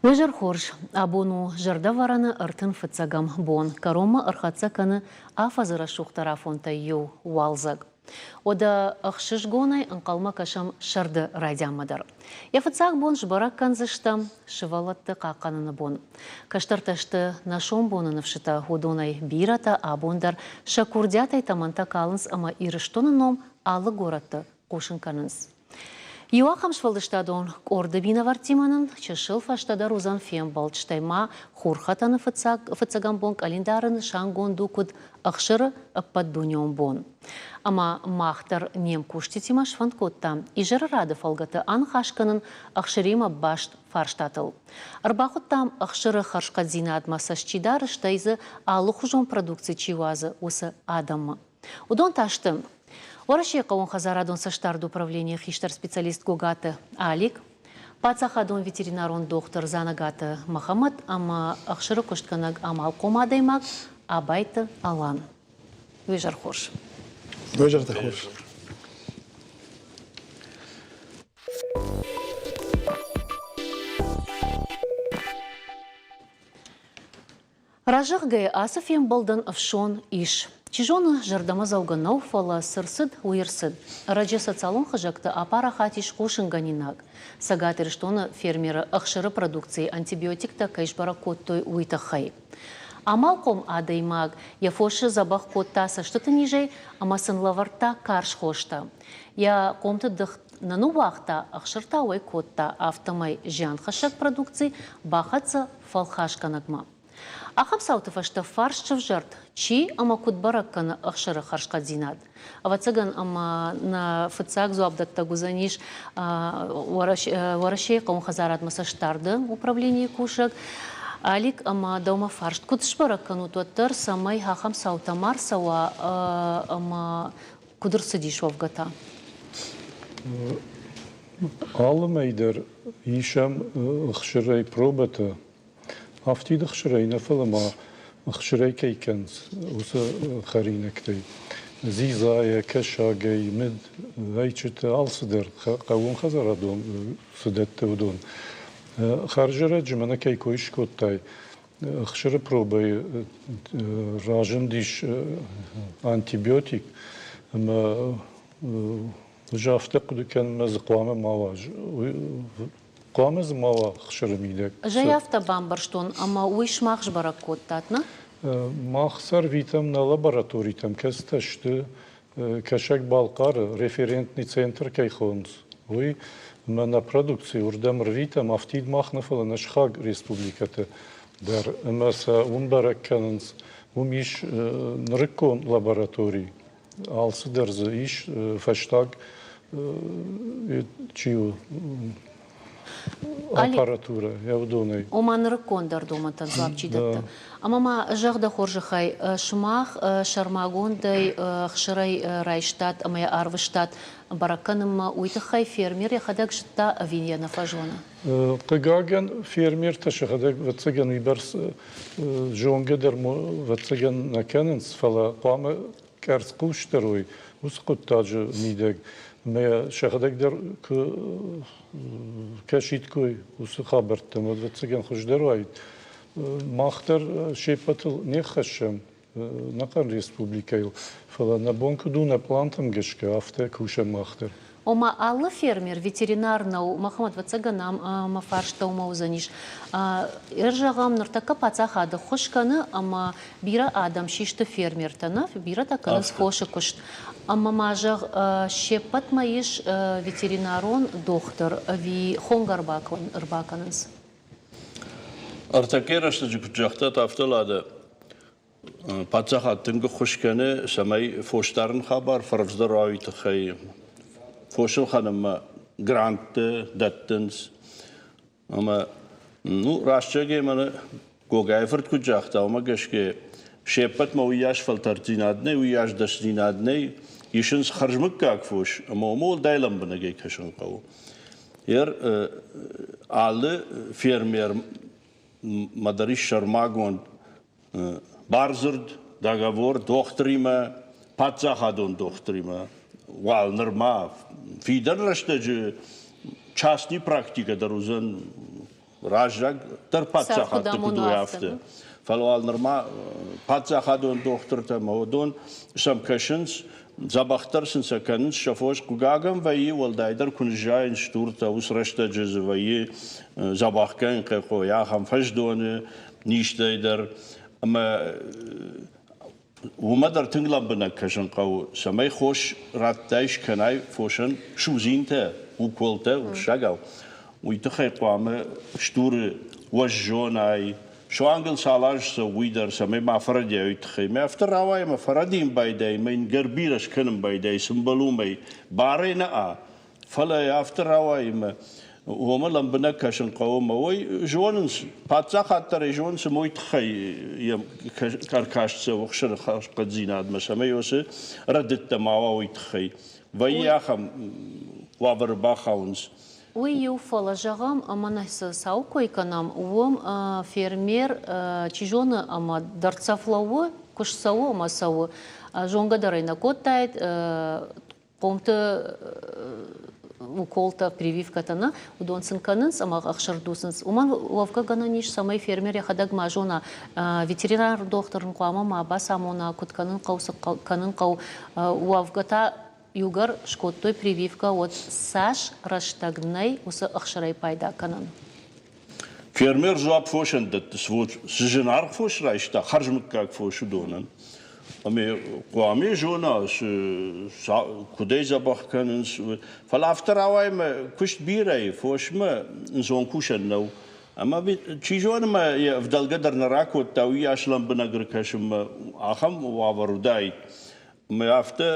Уызӕр хорз. Абон у зӕрдӕвӕрӕны 35-ӕм бон. Кӕронмӕ ӕрхӕццӕ кӕны афӕдзы рӕсугъддӕр афонтӕй иу уалдзӕг. Уӕдӕ ӕхсызгонӕй ӕнхъӕлмӕ кӕсӕм сӕрды райдианмӕ дӕр. Йӕ фыццаг бон сбӕрӕг кӕндзыстӕм сывӕллӕтты хъахъхъӕныны бон. Кӕстӕртӕ сты нӕ сомбоны ныфсытӕ, уыдонӕй бирӕтӕ абон дӕр сӕ курдиатӕй тӕмӕнтӕ калынц ӕмӕ Ирыстоны ном алы горӕтты хъусын кӕнынц. Иу ахӕм сфӕлдыстадон къорды минӕвӕрттимӕ нын чысыл фӕстӕдӕр уыдзӕн фембӕлд, стӕй ма хурхӕтӕны фыццаг фыццӕгӕм бон къӕлиндары нысангонд у куыд ӕхсыры ӕппӕтдунеон бон. Ӕмӕ мах дӕр не мкусджытимӕ сфӕнд кодтам изӕры рады фӕлгӕты аныхас кӕнын ӕхсыримӕ баст фарстатыл. Ӕрбахуыдтам ӕхсыры хӕрзхъӕддзинадмӕ цӕст чи дары, стӕй дзы алыхуызон продукци чи уадзы, уыцы адӕммӕ. Уыдон та сты Уӕрӕсейы хъӕууонхӕдзарадон цӕстдарды управленийы хистӕр специалист Гогаты Алик, паддзахадон ветеринарон дохтыр Дзанӕгаты Мӕхӕмӕт ӕмӕ ӕхсыры куыстгӕнӕг амалхъом адӕймаг Абайты Алан. Уе зӕр хорз. Уе зӕртӕ хорз. Разӕгъгӕ, ацы фембӕлдӕн ӕфсон ис. Чи зоны, зӕрдӕмӕдзӕугӕ нӕу, фӕлӕ цы рцыд, уый ӕрцыд. Ӕрӕджы социалон хызӕгты апарахат ис хъусынгӕнинаг. Цӕгат Ирыстоны фермеры ӕхсыры продукцийы антибиотиктӕ кӕй сбӕрӕг кодтой, уый тыххӕй. Амалхъом адӕймаг йӕ фосы дзӕбӕх кодта цӕстыты низӕй ӕмӕ сын лӕвӕрдта карз хостӕ. Йӕ хъомты дых нӕ ныууагъта, ӕхсыр та уӕй кодта, афтӕмӕй зианхӕссӕг продукци бахӕццӕ фӕлхасгӕнӕгмӕ. Ахӕм цауты фӕстӕ фарст сӕвзӕрд, чи ӕмӕ куыд бӕрӕг кӕны ӕхсыры хӕрзхъӕддзинад. Ӕвӕццӕгӕн, ӕмӕ нӕ фыццаг дзуапдӕттӕг уыдзӕнис Уӕрӕсейы хъӕууонхӕдзарадмӕ цӕстдарды управленийы кусӕг Алик ӕмӕ дӕумӕ фарст куыд сбӕрӕг кӕнут уӕддӕр, цӕмӕй ахӕм цаутӕ ма рцӕуа ӕмӕ куыд ӕрцыдис уӕвгӕ та? Алы мӕй дӕр исӕм ӕхсырӕй пробӕтӕ. Афтид ӕхсырӕй нӕ, фӕлӕ ма ӕхсырӕй кӕй кӕнынц, уыцы хӕринӕгтӕй. Дзидзайӕ, кӕсагӕй, мыд, ӕйчытӕ, алцыдӕр хъӕууонхӕдзарадон цы дӕтты, уыдон. Хӕрзӕрӕджы мӕнӕ кӕй кой скодтай, ӕхсыры пробӕйы разындис антибиотик ӕмӕ Ӕз афтӕ хъуыды кӕнын, ӕмӕ дзы хъуамӕ ма уа. Хъуамӕ дзы ма уа ӕхсыры мидӕг. Ӕз ӕй афтӕ бамбӕрстон, ӕмӕ уый сымах сбӕрӕг кодтат, нӕ? Мах сӕрвитӕм нӕ лабораторитӕм, кӕцытӕ сты Кӕсӕг-Балхъары референтный центр кӕй хонынц, уый. Ӕмӕ нӕ продукци уырдӕм рвитӕм, афтид мах нӕ, фӕлӕ нӕ сыхаг республикӕты дӕр. Ӕмӕ сӕ уым бӕрӕг кӕнынц. Уым ис нырыккон лаборатори. Алцыдӕр дзы ис фӕстаг чи у аппаратурӕ, йӕ уыдонӕй. Ома нырыккондӕр домӕнтӕн дзуапп чи дӕтты. Ӕмӕ ма зӕгъ дӕ хорзӕхӕй, сымах сӕрмагондӕй ӕхсырӕй райстат ӕмӕ йӕ арвыстат бӕрӕг кӕнынмӕ, уый тыххӕй фермер йӕхӕдӕг зыдта ӕви йӕ нӕ фӕзоны? Хъыгагӕн, фермертӕ сӕхӕдӕг, ӕвӕццӕгӕн, уыйбӕрц зонгӕ дӕр ӕвӕццӕгӕн нӕ кӕнынц, фӕлӕ хъуамӕ къӕрцхъусдӕр уой уыцы хъуыддаджы мидӕг. Ӕмӕ сӕхӕдӕг дӕр куы кӕсиккой уыцы хабӕрттӕм, уӕд, ӕвӕццӕгӕн, хуыздӕр уаид. Мах дӕр се ппӕтыл не ххӕссӕм ӕнӕхъӕн республикӕйыл, фӕлӕ нӕ бон куыд у нӕ пълантӕм гӕсгӕ, афтӕ кусӕм мах дӕр. Ома алы фермер ветеринар нӕу, Мӕхӕмӕт, ӕвӕццӕгӕн ам мӕ фарст дӕумӕ уыдзӕнис. Зӕгъӕм, ныртӕккӕ паддзахад ӕххуыс кӕны ӕмӕ бирӕ адӕм систы фермертӕ, нӕ? Бирӕтӕ кӕнынц фосы куыст. Ӕмӕ ма зӕгъ, се ппӕтмӕ ис ветеринарон дохтыр ӕви хонгӕ ӕрбакӕнынц? Ӕртӕккӕ рӕстӕджы куыд загътат, афтӕ Лада, паддзахад тынг ӕххуыс кӕны, цӕмӕй фосдарын хабар фӕрӕвдздӕр уа, уый тыххӕй фос ӕлхӕнынмӕ грантты дӕттынц. Ӕмӕ ну, рӕстӕгӕй мӕнӕ Гогайы фырт куыд загъта, уымӕ гӕсгӕ се ппӕтмӕ уыйас фӕлтӕрддзинад нӕй, уыйас дӕсныдзинад нӕй, исынц хӕрзмыггаг фос, ӕмӕ уымӕ уӕлдай лӕмбынӕгӕй кӕсын хъӕуы. Ер алы фермер Мӕ дӕр ис сӕрмагонд бардзырд, договор дохтыримӕ, паддзахадон дохтыримӕ. Уал нырма фидӕн рӕстӕджы частный практикӕ дӕр уыдзӕн раззаг дӕр паддзахадты куыд уой, афтӕ. Фӕлӕ уал нырма паддзахадон дохтыртӕ ӕмӕ уыдон сӕм кӕсынц, дзӕбӕхдӕр сын сӕ кӕнынц, сӕ фос хъыгагӕн вӕййы, уӕлдайдӕр куы ныззайынц стуртӕ, уыцы рӕстӕджы дзы вӕййы дзӕбӕхгӕнӕн хъехъой, ахӕм фӕздоны низтӕй дӕр. Ӕмӕ уымӕ дӕр тынг лӕмбынӕг кӕсын хъӕуы, цӕмӕй хос радтай, скӕнай фосӕн судзинтӕ, уколтӕ уырыссагау. Уый тыххӕй хъуамӕ стуры уӕззонӕй, суанг ыл цал азы цӕуы, уый дӕр, цӕмӕй ма фӕрӕдийа, уый тыххӕй. Мӕ афтӕ рауайы ӕмӕ фӕрӕдийын байдайы, ӕмӕ йын гӕрбирӕ скӕнын байдайы, цы мбӕлы, уымӕй. Барӕй нӕ, фӕлӕ афтӕ рауайы ӕмӕ уымӕ лӕмбынӕг кӕсын хъӕуы ӕмӕ уый зонынц, паддзахад дӕр ӕй зонынц ӕмӕ уый тыххӕй йӕм ӕркаст цӕуы ӕхсыры хъӕддзинадмӕ, цӕмӕй уыцы рӕдыдтӕ ма уа, уый тыххӕй. Вӕййы ахӕм уавӕры бахауынц. Уый иу, фӕлӕ зӕгъӕм, ӕмӕ нӕ цы цау кой кӕнӕм, уым фермер, чи зоны, ӕмӕ дӕрддзӕф лӕууы, куы ссӕуы ӕмӕ цӕуы, зонгӕ дӕр ӕй нӕ кодтаид, хъомты уколтӕ, прививкӕтӕ нӕ, уыдон сын кӕнынц ӕмӕ ӕхсыр дуцынц. Уымӕн уӕвгӕ гӕнӕн ис, цӕмӕй фермер йӕхӕдӕг ма зона, ветеринар дохтыр ын хъуамӕ ма бацамона, куыд кӕнын хъӕуы, цы кӕнын хъӕуы. Уӕвгӕ та иугӕр скодтой прививкӕ, уӕд цас рӕстӕг нӕй уыцы ӕхсырӕй пайда кӕнӕн? Фермер дзуапп фосӕн дӕтты, цы зынаргъ фос райста, хӕрзмыггаг фос уыдонӕн. Ӕмӕ хъуамӕ зона, куыдӕй дзӕбӕх кӕнынц. Фӕлӕ афтӕ рауайы мӕ куыст бирӕ и, фосмӕ ӕнцон кусӕн нӕу. Ӕмӕ чи зоны мӕ йӕ ӕвдӕлгӕ дӕр нӕ ракодта, уыйас лӕмбынӕг ӕркӕсынмӕ ахӕм уавӕр уыдаид. Ӕмӕ афтӕ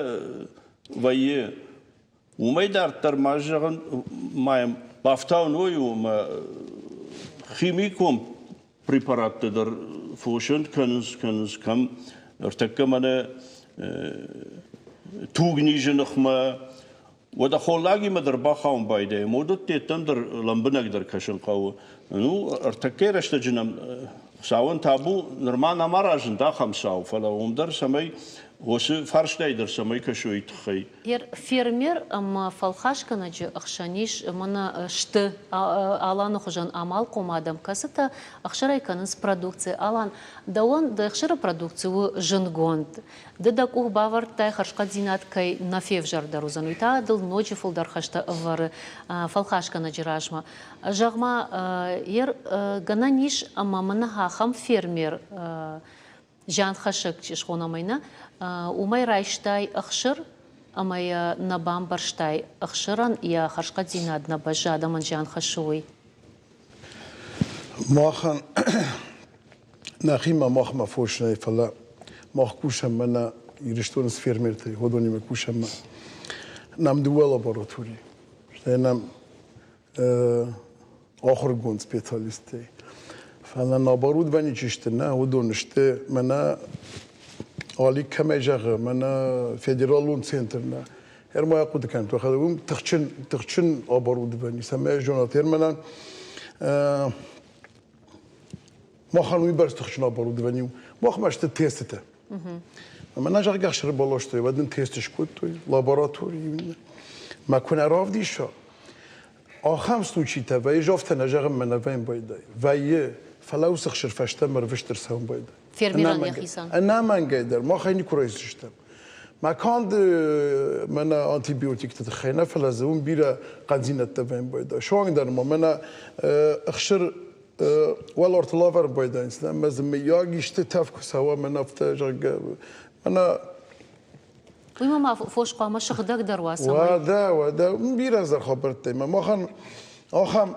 вӕййы. Уымӕй дарддӕр ма зӕгъын, ма йӕм бафтауын уый у, ӕмӕ химикон препараттӕ дӕр фосӕн кӕнынц, кӕнынц кӕм ӕртӕккӕ мӕнӕ тугнизы ныхмӕ. Уӕдӕ холлагимӕ дӕр бахауын байдайы, модӕттӕм дӕр лӕмбынӕгдӕр кӕсын хъӕуы. Ну, ӕртӕккӕйы рӕстӕджы нӕм Хуыцауӕн табу, нырма нӕма разынд ахӕм цау, фӕлӕ уым дӕр цӕмӕй уыцы фарстайы дӕр цӕмӕй кӕсой тыххӕй. Фермер ӕмӕ фӕлхасгӕнӕджы хсӕн ис мӕнӕ сты Аланы хуызӕн амалхъом адӕм, кӕцытӕ ӕхсырӕй кӕнынц продукци. Алан, дӕуӕн дӕ ӕхсыры продукци у зындгонд. Ды дӕ къух бавӕрдтай, хӕрзхъӕддзинад кӕй нӕ февзӕрдӕр уыдзӕн, уый та дыл ноджы фылдӕр хӕстӕ ӕвӕры фӕлхасгӕнӕджы размӕ. Зӕгъ-ма, гӕнӕн ис ӕмӕ мӕнӕ ахӕм фермер зианхӕссӕг чи схонӕм ӕй нӕ, уымӕй райстай ӕхсыр ӕмӕ йӕ нӕ бамбӕрстай, ӕхсырӕн йӕ хӕрзхъӕддзинад нӕ бӕззы, адӕмӕн зиан хӕссы, уый? Махӕн нӕхимӕ махмӕ фос нӕй, фӕлӕ мах кусӕм мӕнӕ Ирыстоны цы фермертӕй, уыдонимӕ кусӕм. Нӕм дыууӕ лабораторийы. Стӕй нӕм ахуыргонд специалисттӕй. Фӕлӕ нӕ оборудование чи сты, нӕ, уыдон сты мӕнӕ Алик кӕмӕй зӕгъы, мӕнӕ федералон центр нӕ. Ӕрма ахъуыды кӕнут, уым тыхджын, тыхджын оборудование, цӕмӕй зонат. Мӕнӕ махӕн уыйбӕрц тыхджын оборудование у. Махмӕ сты тестытӕ. Ӕмӕ нӕ, зӕгъгӕ, ӕхсыры баластой, уӕд нын тест скодтой лабораторийы. Мӕ куы нӕ равдиса, ахӕм случайтӕ вӕййы, афтӕ нӕ зӕгъын мӕ нӕ вӕййын байдайы. Вӕййы, фӕлӕ уыцы хсыр фӕстӕмӕ ӕрвыст ӕрцӕуын байдайы. Фермерӕн йӕхицӕн? Ӕнӕмӕнгӕй дӕр, мах ӕй никуы райсдзыстӕм. Мӕ канд мӕнӕ антибиотикты тыххӕй нӕ, фӕлӕ дзы уым бирӕ хъӕндзинӕдтӕ вӕййын байдайы. Суанг дӕр ма мӕнӕ ӕхсыр уӕларты лавӕрын байдайынц, ӕмӕ дзы мыййаг исты тӕф куы цӕуа, мӕнӕ афтӕ, зӕгъгӕ, мӕнӕ Уый ма фос хъуамӕ сыгъдӕгдӕр уа, цӕмӕй. Уӕдӕ, уӕдӕ, бирӕ ӕндӕр хабӕрттӕй ма махӕн ахӕм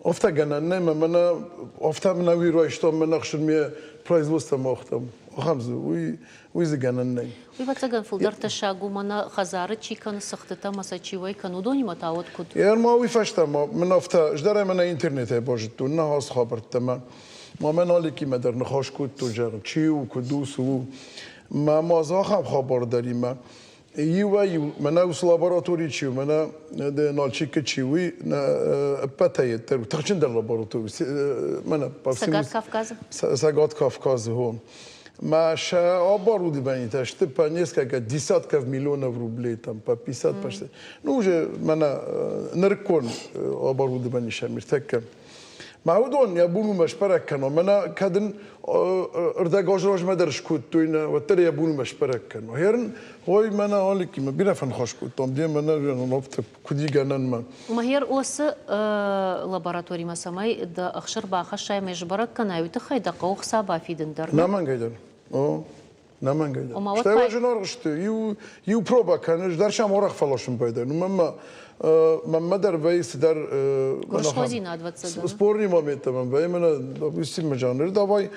афтӕ гӕнӕн нӕй, мӕнӕ афтӕ мӕнӕ уый райстам, мӕнӕ ӕхсыр ме производство махтам. Ахӕм дзы уый уый дзы гӕнӕн нӕй. Уый, ӕвӕццӕгӕн, фылдӕр тӕссаг у, мӕнӕ хӕдзары чи кӕны цыхтытӕ ӕмӕ сӕ чи уӕй кӕны, уыдонимӕ та уӕд куыд? Ӕрма уый фӕстӕ ма мын афтӕ, ӕз дӕр ӕй мӕнӕ интернетӕй базыдтон, нӕ ацы хабӕрттӕ мӕ ма мӕ Наликимӕ дӕр ныхас кодтон, зӕгъын, чи у, куыд у, цы у. Мӕ ма дзы ахӕм хабар дӕр и, мӕ. Иуӕй-иу, мӕнӕ уыцы лабораторийы чи у, мӕнӕ Нальчикы чи у, уый ӕппӕтӕй тыхджындӕр лаборатори, мӕнӕ Цӕгат Кавказы? Цӕгат Кавказы, хо. Мӕ сӕ оборудованиетӕ сты по несколько десятков миллионов рублей, там по 50, по 60. Ну, уже мӕнӕ нырыккон оборудование сӕм ӕртӕккӕ. Мӕ уыдон йӕ бон уымӕ сбӕрӕг кӕнон. Мӕнӕ кӕд ын ӕрдӕг азы размӕ дӕр скодтой, нӕ, уӕддӕр йӕ бон уымӕ сбӕрӕг кӕнон. Херын, ой, мӕнӕ Аликимӕ бирӕ фӕныхас кодтам, де мӕнӕ афтӕ куыд и гӕнӕнмӕ. Мӕгӕр уыцы лабораторимӕ цӕмӕй дӕ ӕхсыр бахӕссай ӕмӕ сбӕрӕг кӕнай, уый тыххӕй дӕ хъӕуы хца бафидын дӕр. Нӕмӕнгӕй дӕр. О, нӕмӕнгӕй дӕр. Стӕй уӕ зынаргъ сты. Иу, иу проба кӕныс, дӕр сӕм уӕрӕх фӕласын пайда. Ну, мӕнмӕ, мӕнмӕ дӕр вӕййы цыдӕр... Гуырысходзинад, ӕвӕццӕгӕн. Спорный моменттӕ мӕм вӕййы, мӕнӕ, допустим, мӕ жанр, давай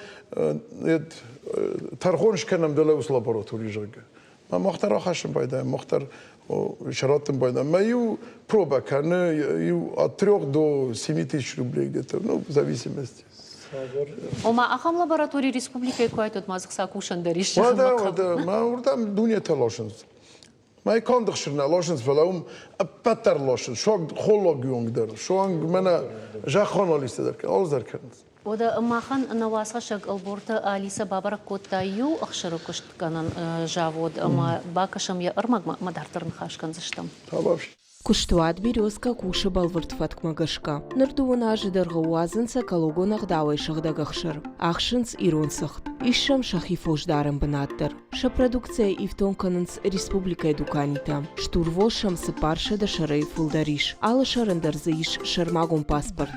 тӕрхон скӕнӕм дӕлӕ уыцы лабораторийы, зӕгъгӕ. Мӕ мах дӕр ахӕссын байдайӕм, мах дӕр сӕраттын байдайӕм. Мӕ иу проба кӕны иу от трех до семи тысяч рублей где-то, ну, в зависимости. Ома ахӕм лаборатори республикӕйы куы уайт, уӕд ма дзы хца кусӕн дӕр ис. Уӕдӕ, уӕдӕ, мӕ уырдӕм дунетӕ ласынц. Мӕ канд ӕхсыр нӕ ласынц, фӕлӕ уым ӕппӕт дӕр ласынц, суанг холлагы онг дӕр, суанг мӕнӕ зӕххон алистӕ дӕр, алцы дӕр кӕнынц. Уӕдӕ махӕн нӕ уацхӕссӕг Ӕлборты Алисӕ бабӕрӕг кодта иу ӕхсыры куыстгӕнӕн завод ӕмӕ бакӕсӕм йӕ ӕрмӕгмӕ ӕмӕ дарддӕр ныхас кӕндзыстӕм. Куыстуат «Березка» кусы бӕлвырд фӕткмӕ гӕсгӕ. Ныр дыууын азы дӕргъы уадзынц экологон ӕгъдауӕй сыгъдӕг ӕхсыр, ахсынц ирон цыхт. Ис сӕм сӕхи фосдарӕн бынат дӕр. Сӕ продукцийӕ ифтонг кӕнынц республикӕйы дуканитӕ. Стурвос сӕм 400 сӕрӕй фылдӕр ис. Алы сӕрӕн дӕр дзы ис сӕрмагонд паспорт.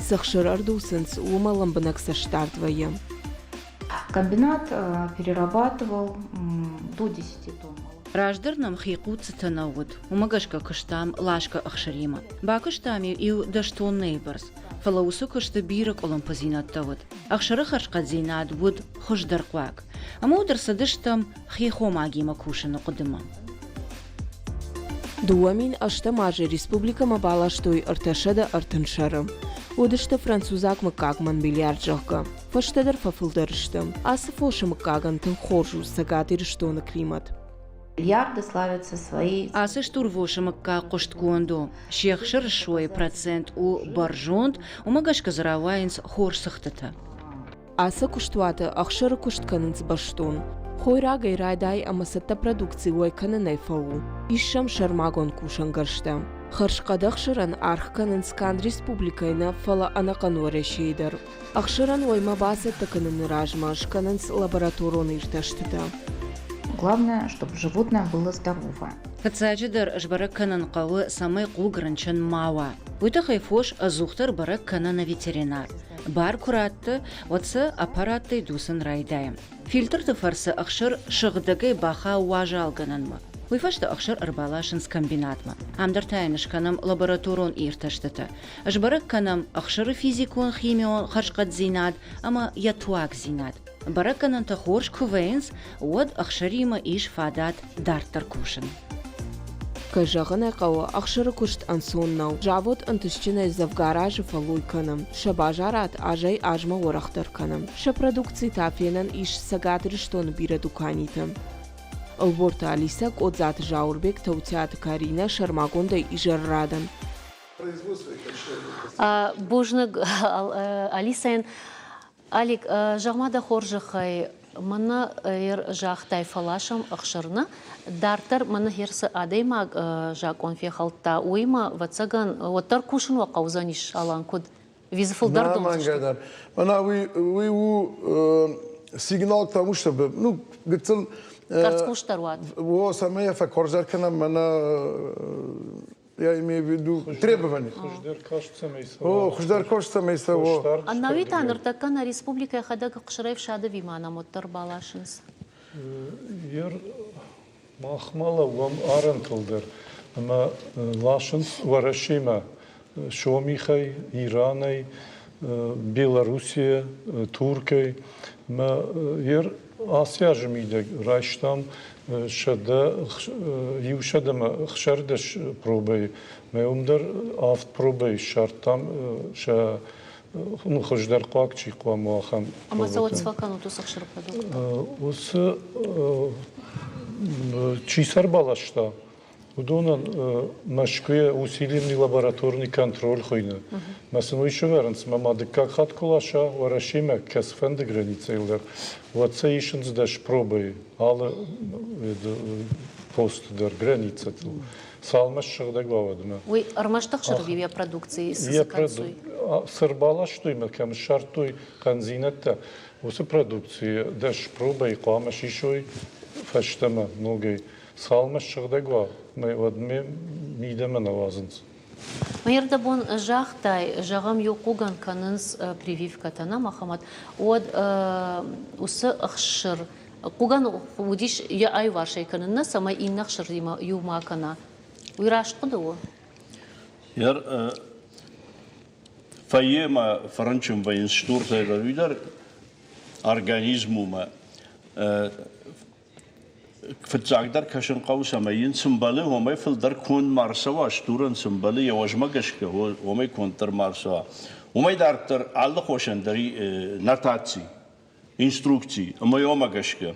Цы хсыр ӕрдуцынц, уымӕ лӕмбынӕг цӕстдард вӕййы. Комбинат перерабатывал до 10 тонн. Раздӕр нӕм хи хъуццытӕ нӕ уыд, уымӕ гӕсгӕ куыстам ласгӕ ӕхсыримӕ. Бакуыстам-иу иу 10 тоннӕйы бӕрц, фӕлӕ уыцы куысты бирӕ къуылымпыдзинӕдтӕ уыд. Ӕхсыры хӕрзхъӕддзинад уыд хуыздӕрхъуаг. Ӕмӕ уӕд ӕрцыдыстӕм хи хомагимӕ кусыны хъуыдымӕ. 2008 азы республикӕмӕ баластой 330 сӕры. Уыдысты французаг мыггаг Монбельярд, зӕгъгӕ. Фӕстӕдӕр фӕфылдӕр сты. Ацы фосы мыггагӕн тынг хорз у Цӕгат Ирыстоны климат. Ярды славятся свои... Ацы стурвосы мыггаг хъуыстгонд у. Се хсыры сойы процент у бӕрзонд, уымӕ гӕсгӕ дзы рауайынц хорз цыхтытӕ. Ацы куыстуаты ӕхсыры куыст кӕнынц бӕстон. Хойрагӕй райдай ӕмӕ цӕттӕ продукци уӕй кӕнынӕй фӕу. Ис сӕм сӕрмагонд кусӕнгӕрзтӕ. Хӕрзхъӕд ӕхсырӕн аргъ кӕнынц канд республикӕйы нӕ, фӕлӕ ӕнӕхъӕн Уӕрӕсейы дӕр. Ӕхсырӕн уӕймӕ бацӕттӕ кӕныны размӕ скӕнынц лабораторон иртӕстытӕ. Главное, чтобы животное было здоровое. Фыццаджыдӕр сбӕрӕг кӕнын хъӕуы, цӕмӕй хъуг рынчын ма уа. Уый тыххӕй фос ӕдзухдӕр бӕрӕг кӕны нӕ ветеринар. Бар куы ратты, уӕд сӕ аппараттӕй дуцын райдайӕм. Фильтрты фӕрцы ӕхсыр сыгъдӕгӕй бахауы уазалгӕнӕнмӕ. Уый фӕстӕ ӕхсыр ӕрбаласынц комбинатмӕ. Ам дӕр та йын скӕнӕм лабораторон иртӕстытӕ. Сбӕрӕг кӕнӕм ӕхсыры физикон-химион хӕрзхъӕддзинад ӕмӕ йӕ туагдзинад. Бӕрӕггӕнӕнтӕ хорз куы вӕййынц, уӕд ӕхсыримӕ ис фадат дарддӕр кусын. Кӕй зӕгъын ӕй хъӕуы, ӕхсыры куыст ӕнцон нӕу. Завод ӕнтыстджынӕй дзӕвгар азы фӕллой кӕны. Сӕ базарад азӕй-азмӕ уӕрӕхдӕр кӕны. Сӕ продукци та фенӕн ис Цӕгат Ирыстоны бирӕ дуканиты. Ӕлборты Алисӕ, Къодзаты Зауырбег, Таутиаты Каринӕ сӕрмагондӕй изӕррадӕн. Бузныг Алисӕйӕн. Алик, зӕгъ-ма дӕ хорзӕхӕй, мӕнӕ загътай, фӕласӕм ӕхсырны, дарддӕр мӕнӕ херсы адӕймаг закъон фехӕлдта, уыимӕ, ӕвӕццӕгӕн, уӕддӕр кусын уӕ хъӕудзӕнис, Алан, куыд? Визы фылдӕр домдзысты? Нӕ, мӕнӕ уый, уый у сигнал к тому, чтобы, ну, гыццыл... Къӕрцхъусдӕр уат. О, цӕмӕй фӕкорздӕр кӕнӕм мӕнӕ я имею в виду требования. Хуыздӕр каст цӕмӕй цӕуа. О, хуыздӕр каст цӕмӕй цӕуа. Ӕнӕуи та ныртӕккӕ нӕ республикӕйы хӕдӕг ӕхсырӕй фсады ма нӕм уӕддӕр баласынц? Ер махмӕ лӕууӕм арӕнтыл дӕр ӕмӕ ласынц Уӕрӕсемӕ Сомихӕй, Иранӕй, Белоруссийӕ, Туркӕй. Ӕмӕ ер ацы азы мидӕг райстам 100 иу сӕдӕмӕ 16 пробӕйы. Мӕ уым дӕр авд пробӕйы ссардтам сӕ ну, хуыздӕр хъуаг чи хъуамӕ ахӕм. Ӕмӕ сӕ уӕд цы фӕкӕнут уыцы ӕхсыры продукттӕ? Уыцы Чи сӕ ӕрбаласта, уыдонӕн Мӕскуыйы усиленный лабораторный контроль хуыйны. Мӕ сын уый сӕвӕрынц, мӕ ма дыккаг хатт куы ласа Уӕрӕсемӕ кӕцыфӕнды границӕйыл дӕр, уӕд сӕ исынц 10 пробӕйы алы посты дӕр границӕтыл. Цалмӕ ссыгъдӕг уа, уӕдмӕ. Уый ӕрмӕст ӕхсыры йӕ продукцийы цы кӕнцуй? Цы ӕрбаластой мӕ кӕм ссардтой хъӕндзинӕдтӕ, уыцы продукцийы 10 пробӕйы хъуамӕ сисой фӕстӕмӕ ногӕй. Цалынмӕ ссыгъдӕг уа, уӕдмӕ мидӕмӕ нӕ уадзынц. Ӕрдӕбон загътай, зӕгъӕм, иу хъугӕн кӕнынц прививкӕтӕ, нӕ, Мӕхӕмӕт, уӕд уыцы ӕхсыр хъугӕн уыдис йӕ аиуварсӕй кӕнын нӕ, цӕмӕй иннӕ ӕхсыримӕ иу ма кӕна. Уый раст хъуыды у? Фӕййы ма фӕрынчын вӕййынц стуртӕй дӕр, уый дӕр организм у мӕ. Фыццагдӕр кӕсын хъӕуы, цӕмӕй йын цы мбӕлы, уымӕй фылдӕр конд ма рцӕуа, стурӕн цы мбӕлы, йӕ уӕзмӕ гӕсгӕ, уымӕй конддӕр ма рцӕуа. Уымӕй дарддӕр алы хосӕн дӕр нотаци, инструкци ӕмӕ уымӕ гӕсгӕ.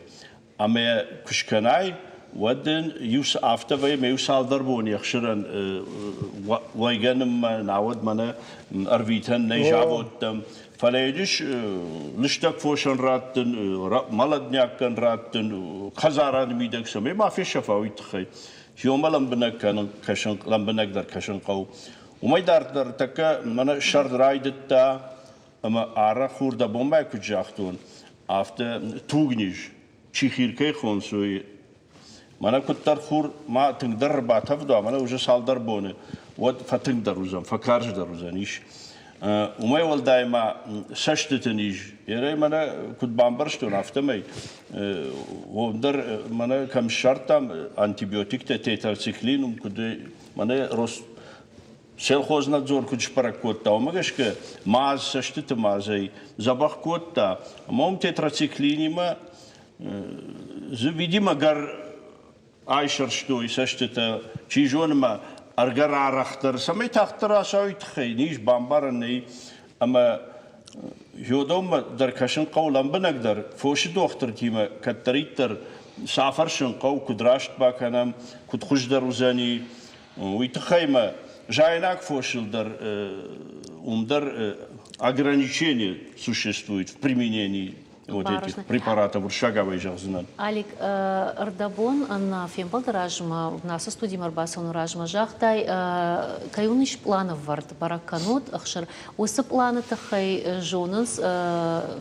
Ӕмӕ куы скӕнай, уӕд дын иу афтӕ вӕййы, ӕмӕ иу цалдӕр боны ӕхсырӕн уӕйгӕнынмӕ, науӕд мӕнӕ ӕрвитӕн нӕй заводтӕм. Фӕлӕ йын ис лыстӕг фосӕн раттын, молодняккӕн раттын, хӕдзарады мидӕг цӕмӕй ма фесӕфа, уый тыххӕй. Иомӕ лӕмбынӕг кӕнын, кӕсын, лӕмбынӕгдӕр кӕсын хъӕуы. Уымӕй дарддӕр тӕккӕ мӕнӕ сӕрд райдыдта ӕмӕ арӕх хур дӕ бонмӕ куыд загътон, афтӕ тугниз, чихир кӕй хонынц, уый Мӕнӕ куыддӕр хур ма тынгдӕр ӕрбатӕвд уа, мӕнӕ уже цалдӕр боны, уӕд фӕтынгдӕр уыдзӕн, фӕкарздӕр уыдзӕн ис. Уымӕй уӕлдай ма цӕстыты низ, ерӕй мӕнӕ куыд бамбӕрстон, афтӕмӕй уым дӕр мӕнӕ кӕм ссардтам антибиотиктӕ, тетрациклин, уым куыд мӕнӕ Сельхознадзор куыд сбӕрӕг кодта, уымӕ гӕсгӕ маз цӕстыты мазӕй дзӕбӕх кодта, ӕмӕ уым тетрациклинимӕ дзы, видимо, гӕр айсӕрстой цӕстытӕ, чи зоны ма ӕгӕр арӕхдӕр, цӕмӕй тагъддӕр ацӕуой тыххӕй, низ бамбарӕн нӕй. Ӕмӕ Йодоммӕ дӕр кӕсын хъӕуы лӕмбынӕгдӕр, фосы дохтыртимӕ кӕддӕриддӕр сӕ афӕрсын хъӕуы, куыд раст бакӕнӕм, куыд хуыздӕр уыдзӕни, Уый тыххӕй мӕ заинаг фосыл дӕр уым дӕр ограничение существует в применении вот этих препаратов уырыссагау зӕгъдзынӕн. Алик, ӕрдӕбон нӕ фембӕлды размӕ, ацы студимӕ ӕрбацӕуыны размӕ загътай, кӕй уын ис пълан ӕвӕрд, бӕрӕг кӕнут ӕхсыр. Уыцы пъланы тыххӕй зонынц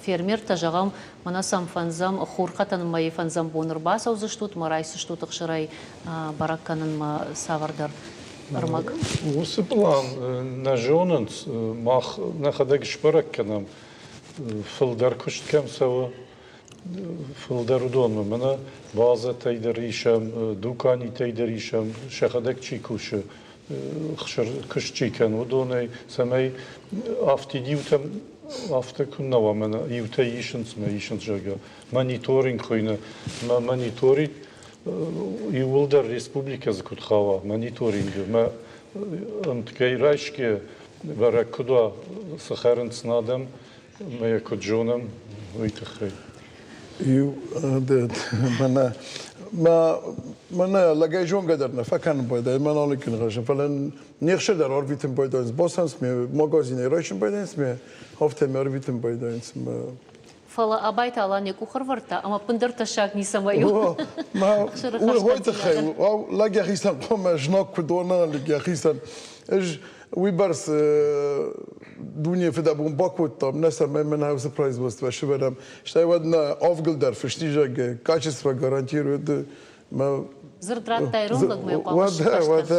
фермертӕ, зӕгъӕм, мӕнӕ сӕм фӕндзӕм хурхӕтӕн мӕйы фӕндзӕм бон ӕрбацӕудзыстут, мӕ райсдзыстут ӕхсырӕй бӕрӕг кӕнынмӕ цавӕрдӕр ӕрмӕг? Уыцы пълан нӕ зонынц. Мах нӕхӕдӕг сбӕрӕг кӕнӕм, фылдӕр куыст кӕм цӕуы, фылдӕр уыдонмӕ. Мӕнӕ базӕтӕй дӕр исӕм, дуканитӕй дӕр исӕм, сӕхӕдӕг чи кусы, куыст чи кӕны, уыдонӕй, цӕмӕй афтид иутӕм афтӕ куыннӕ уа, мӕнӕ иутӕ исынц мӕ исынц, зӕгъгӕ. Мониторинг хуыйны. Мӕ мониторинг иууылдӕр республикӕ дзы куыд хауа мониторингы мӕ ӕмткӕй райсгӕ бӕрӕг куыд уа, цы хӕрынц нӕ адӕм ӕмӕ йӕ куыд зонӕм, уый тыххӕй. Иу мӕнӕ мӕнӕ лӕгӕй зонгӕ дӕр нӕ фӕкӕнын байдайы, мӕн алыккын хӕссын, фӕлӕ не хсӕ дӕр арвитын байдайынц, бацӕуынц ме магазинӕй райсын байдайынц ме, афтӕ ме арвитын байдайынц. Фӕлӕ Абайты Алан йӕ къух ӕрвӕрдта ӕмӕ ӕппындӕр тӕссаг ницӕмӕй у. Уый тыххӕй лӕг йӕхицӕн хъуамӕ знаг куыд уа, лӕг йӕхицӕн. Ӕз уыйбӕрц дуне фыдӕбон бакодтам, нӕ цӕмӕй мӕн уыцы производство сывӕрӕм. Стӕй уӕд нӕ авгыл дӕр фыстизӕг качество гарантирует. Дзырд радта ирон лӕгмӕ хъуамӕ сыххӕст.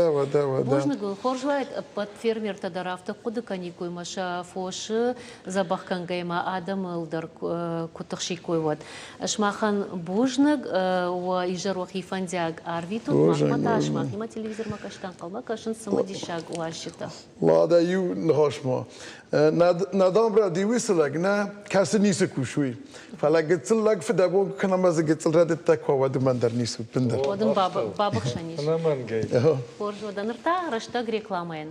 Бузныг уын, хорз уаид ӕппӕт фермертӕ дӕр афтӕ хъуыды кӕниккой ӕмӕ сӕ фосы дзӕбӕх кӕнгӕйӕ адӕмыл дӕр куы тыхсиккой, уӕд. Сымахӕн бузныг, уӕ изӕр уӕхи фӕндиаг арвитут, махмӕ та сымахимӕ телевизормӕ кӕсгӕ ӕнхъӕлмӕ кӕсынц цымыдисаг уазджытӕ. Лада, иу ныхас ма. Нӕ дам рӕдиуы лӕг нӕ, кӕцы ницы кусы, уый. Фӕлӕ гыццыл лӕг фыдӕбон куы кӕна ӕмӕ дзы гыццыл рӕдыдтӕ куы уа, уӕд уымӕн дӕр ницы у ӕппындӕр. Уӕд ын бабыхсӕн ис. Ӕнӕмӕнгӕй. Хорз, уӕдӕ ныр та рӕстӕг рекламӕйӕн.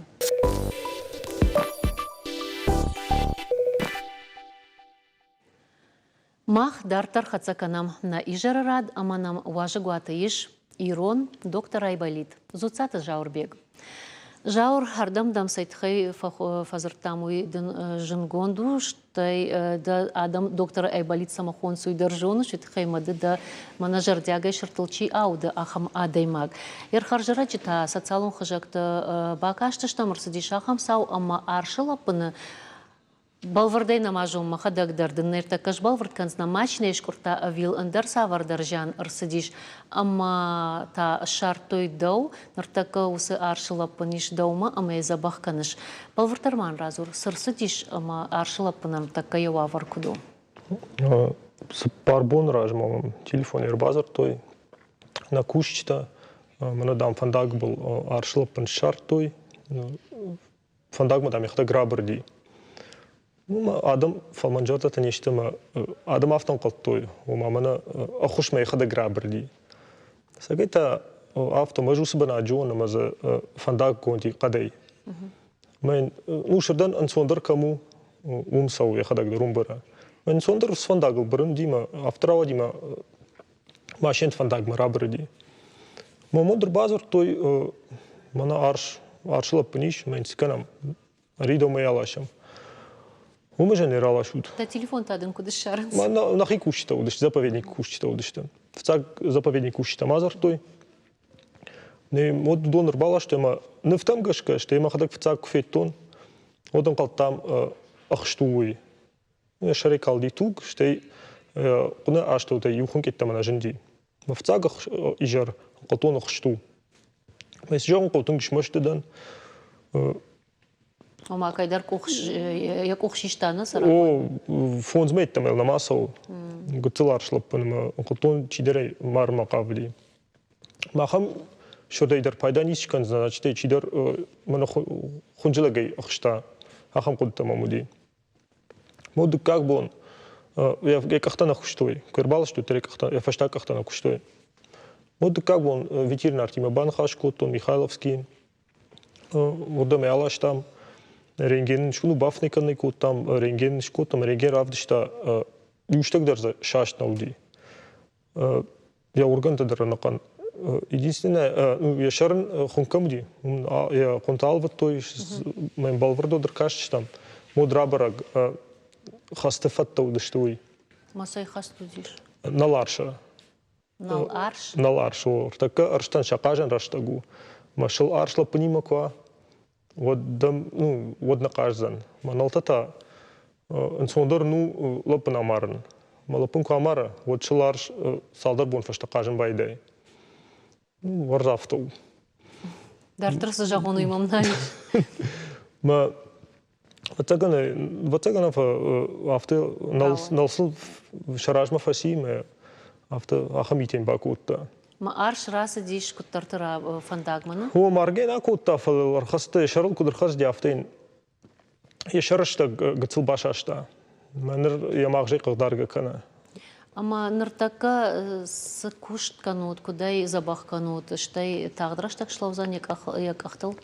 Мах дарддӕр хӕццӕ кӕнӕм нӕ изӕры рад ӕмӕ нӕм уазӕгуаты ис ирон доктор Айболит Дзуццаты Зауырбег. Зауыр, ардӕм дӕм цӕй тыххӕй фӕдзырдтам, уый дын зынгонд у, стӕй дӕ адӕм доктор Айболит цӕмӕ хонынц, уый дӕр зоныс, уый тыххӕй мӕ ды дӕ мӕнӕ зӕрдиагӕй сырдтыл чи ауды, ахӕм адӕймаг. Ӕрхӕрзӕрӕджы та социалон хызӕгты бакастыстӕм, ӕрцыдис ахӕм цау, ӕмӕ арсы лӕппыны Бӕлвырдӕй нӕма зон, мӕхӕдӕг дӕр дын ныртӕккӕ сбӕлвырд кӕндзынӕн, машинӕйы скъуырдта ӕви йыл ӕндӕр цавӕрдӕр зиан ӕрцыдис ӕмӕ та ссардтой дӕу, ныртӕккӕ уыцы арсы лӕппын ис дӕумӕ ӕмӕ йӕ дзӕбӕх кӕныс. Бӕлвырддӕр ма ын радзур, цы рцыдис ӕмӕ арсы лӕппынӕн ныртӕккӕ йӕ уавӕр куыд у? 4 боны размӕ мӕм телефонӕй ӕрбадзырдтой нӕ кусджытӕ, мӕнӕ, дам, фӕндагыл арсы лӕппын ссардтой, фӕндагмӕ, дам, йӕхӕдӕг рабырди. Ну, адӕм фӕлмӕнзӕрдӕтӕ не сты ӕмӕ адӕм афтӕ ӕнхъӕлдтой, ома мӕнӕ ӕххуысмӕ йӕхӕдӕг рабырди. Цӕгӕй та афтӕ ӕз уыцы бынат зонын ӕмӕ дзы фӕндаггонди хъӕдӕй. Мӕ ну, сырдӕн ӕнцондӕр кӕм у, уым цӕуы йӕхӕдӕг дӕр уым быры. Ӕнцондӕр уыцы фӕндагыл бырынди мӕ афтӕ рауади мӕ машинӕты фӕндагмӕ рабырыди. Момонд ӕрбадзырдтой, мӕнӕ арс, арсы лӕппын ис, мӕ йын цы кӕнӕм, Ридомӕ йӕ аласӕм. Уымы же не раласут. Дӕ телефон та дын куыд ссарынц? Нӕхи кусджытӕ уыдысты, заповедник кусджытӕ уыдысты. Фыццаг заповедник кусджытӕ ма дзырдтой. Не уӕд уыдон ӕрбаластой ӕмӕ нывтӕм гӕсгӕ, стӕй мӕхӕдӕг фыццаг куы федтон, уӕд ӕнхъӕлдтам ӕхст у уый. Йӕ сӕрӕй калди туг, стӕй хъуыны астӕутӕй иу хуынкъ нӕ зынди. Мӕ фыццаг изӕр хъотон ӕхст у. Мӕ цы зӕгъын хъӕуы, тынг смӕсты дӕн. Ома кӕйдӕр къух йӕ къух систа нӕ цӕрӕг? О, фондз мӕйттӕм нӕма цӕуы. Гыццыл арс лӕппын ӕмӕ хъотон чидӕрӕй марынмӕ хъавыди. Махӕн сырдӕй дӕр пайда ницы скӕндзӕн, значит, чидӕр мӕнӕ хуынджылӕгӕй ӕхста. Ахӕм хъуыдытӕ мӕм уыди. Мо дыккаг бон йӕ къӕхтӕ нӕ куыстой. Куы ӕрбаластой, йӕ къӕхтӕ, йӕ фӕстаг къӕхтӕ нӕ куыстой. Мо дыккаг бон ветеринартимӕ баныхас кодтон Михайловскийы. Уырдӕм ӕй аластам. Рентген ну, бафынӕй кӕнын кодтам, рентген скодтам, рентген равдыста, иу стӕг дӕр дзы саст нӕ уыди. Йӕ органтӕ дӕр ӕнӕхъӕн. Единственное, ну, йӕ сӕр ын хуынкъ кӕм уыди, йӕ хъуынтӕ алвыдтой, мӕм бӕлвырд ӕркастыстӕм. Мод рабӕрӕг, хӕсты фӕдтӕ уыдысты уый. Ма цӕй хӕст уыдис? Нал арсы. Нал арс? Нал арс, о. Ӕртӕккӕ ӕрстӕн сӕ хъазӕн рӕстӕг у. Мӕ сыл арс лӕппынимӕ куы уа, уӕд дӕм, ну, уӕд нӕ хъаздзӕн. Мӕ нӕлтӕ та ӕнцондӕр ну лӕппын амарын. Мӕ лӕппын куы амара, уӕд сыл арс цалдӕр бон фӕстӕ хъазын байдайы. Ну, ӕрдз у. Дарддӕр цы зӕгъон, уый мӕм нал ис. Мӕ ӕвӕццӕгӕн, ӕвӕццӕгӕн афтӕ нал сыл сӕ размӕ фӕци мӕ афтӕ ахӕм митӕ бакодта. Мӕ арс рацыдис куыддӕрты фӕндагмӕ, нӕ? О, маргӕ нӕ кодта, фӕлӕ ӕрхӕцыд, йӕ сӕрыл куыд ӕрхӕцыди, афтӕ йын йӕ сӕрыстӕг гыццыл басаста. Мӕ ныр йӕ магъзӕй хъыгдаргӕ кӕны. Ӕмӕ ныртӕккӕ цы куыст кӕнут, куыд ӕй дзӕбӕх кӕнут, стӕй тагъд рӕстӕг слӕудзӕн йӕ къӕхтыл?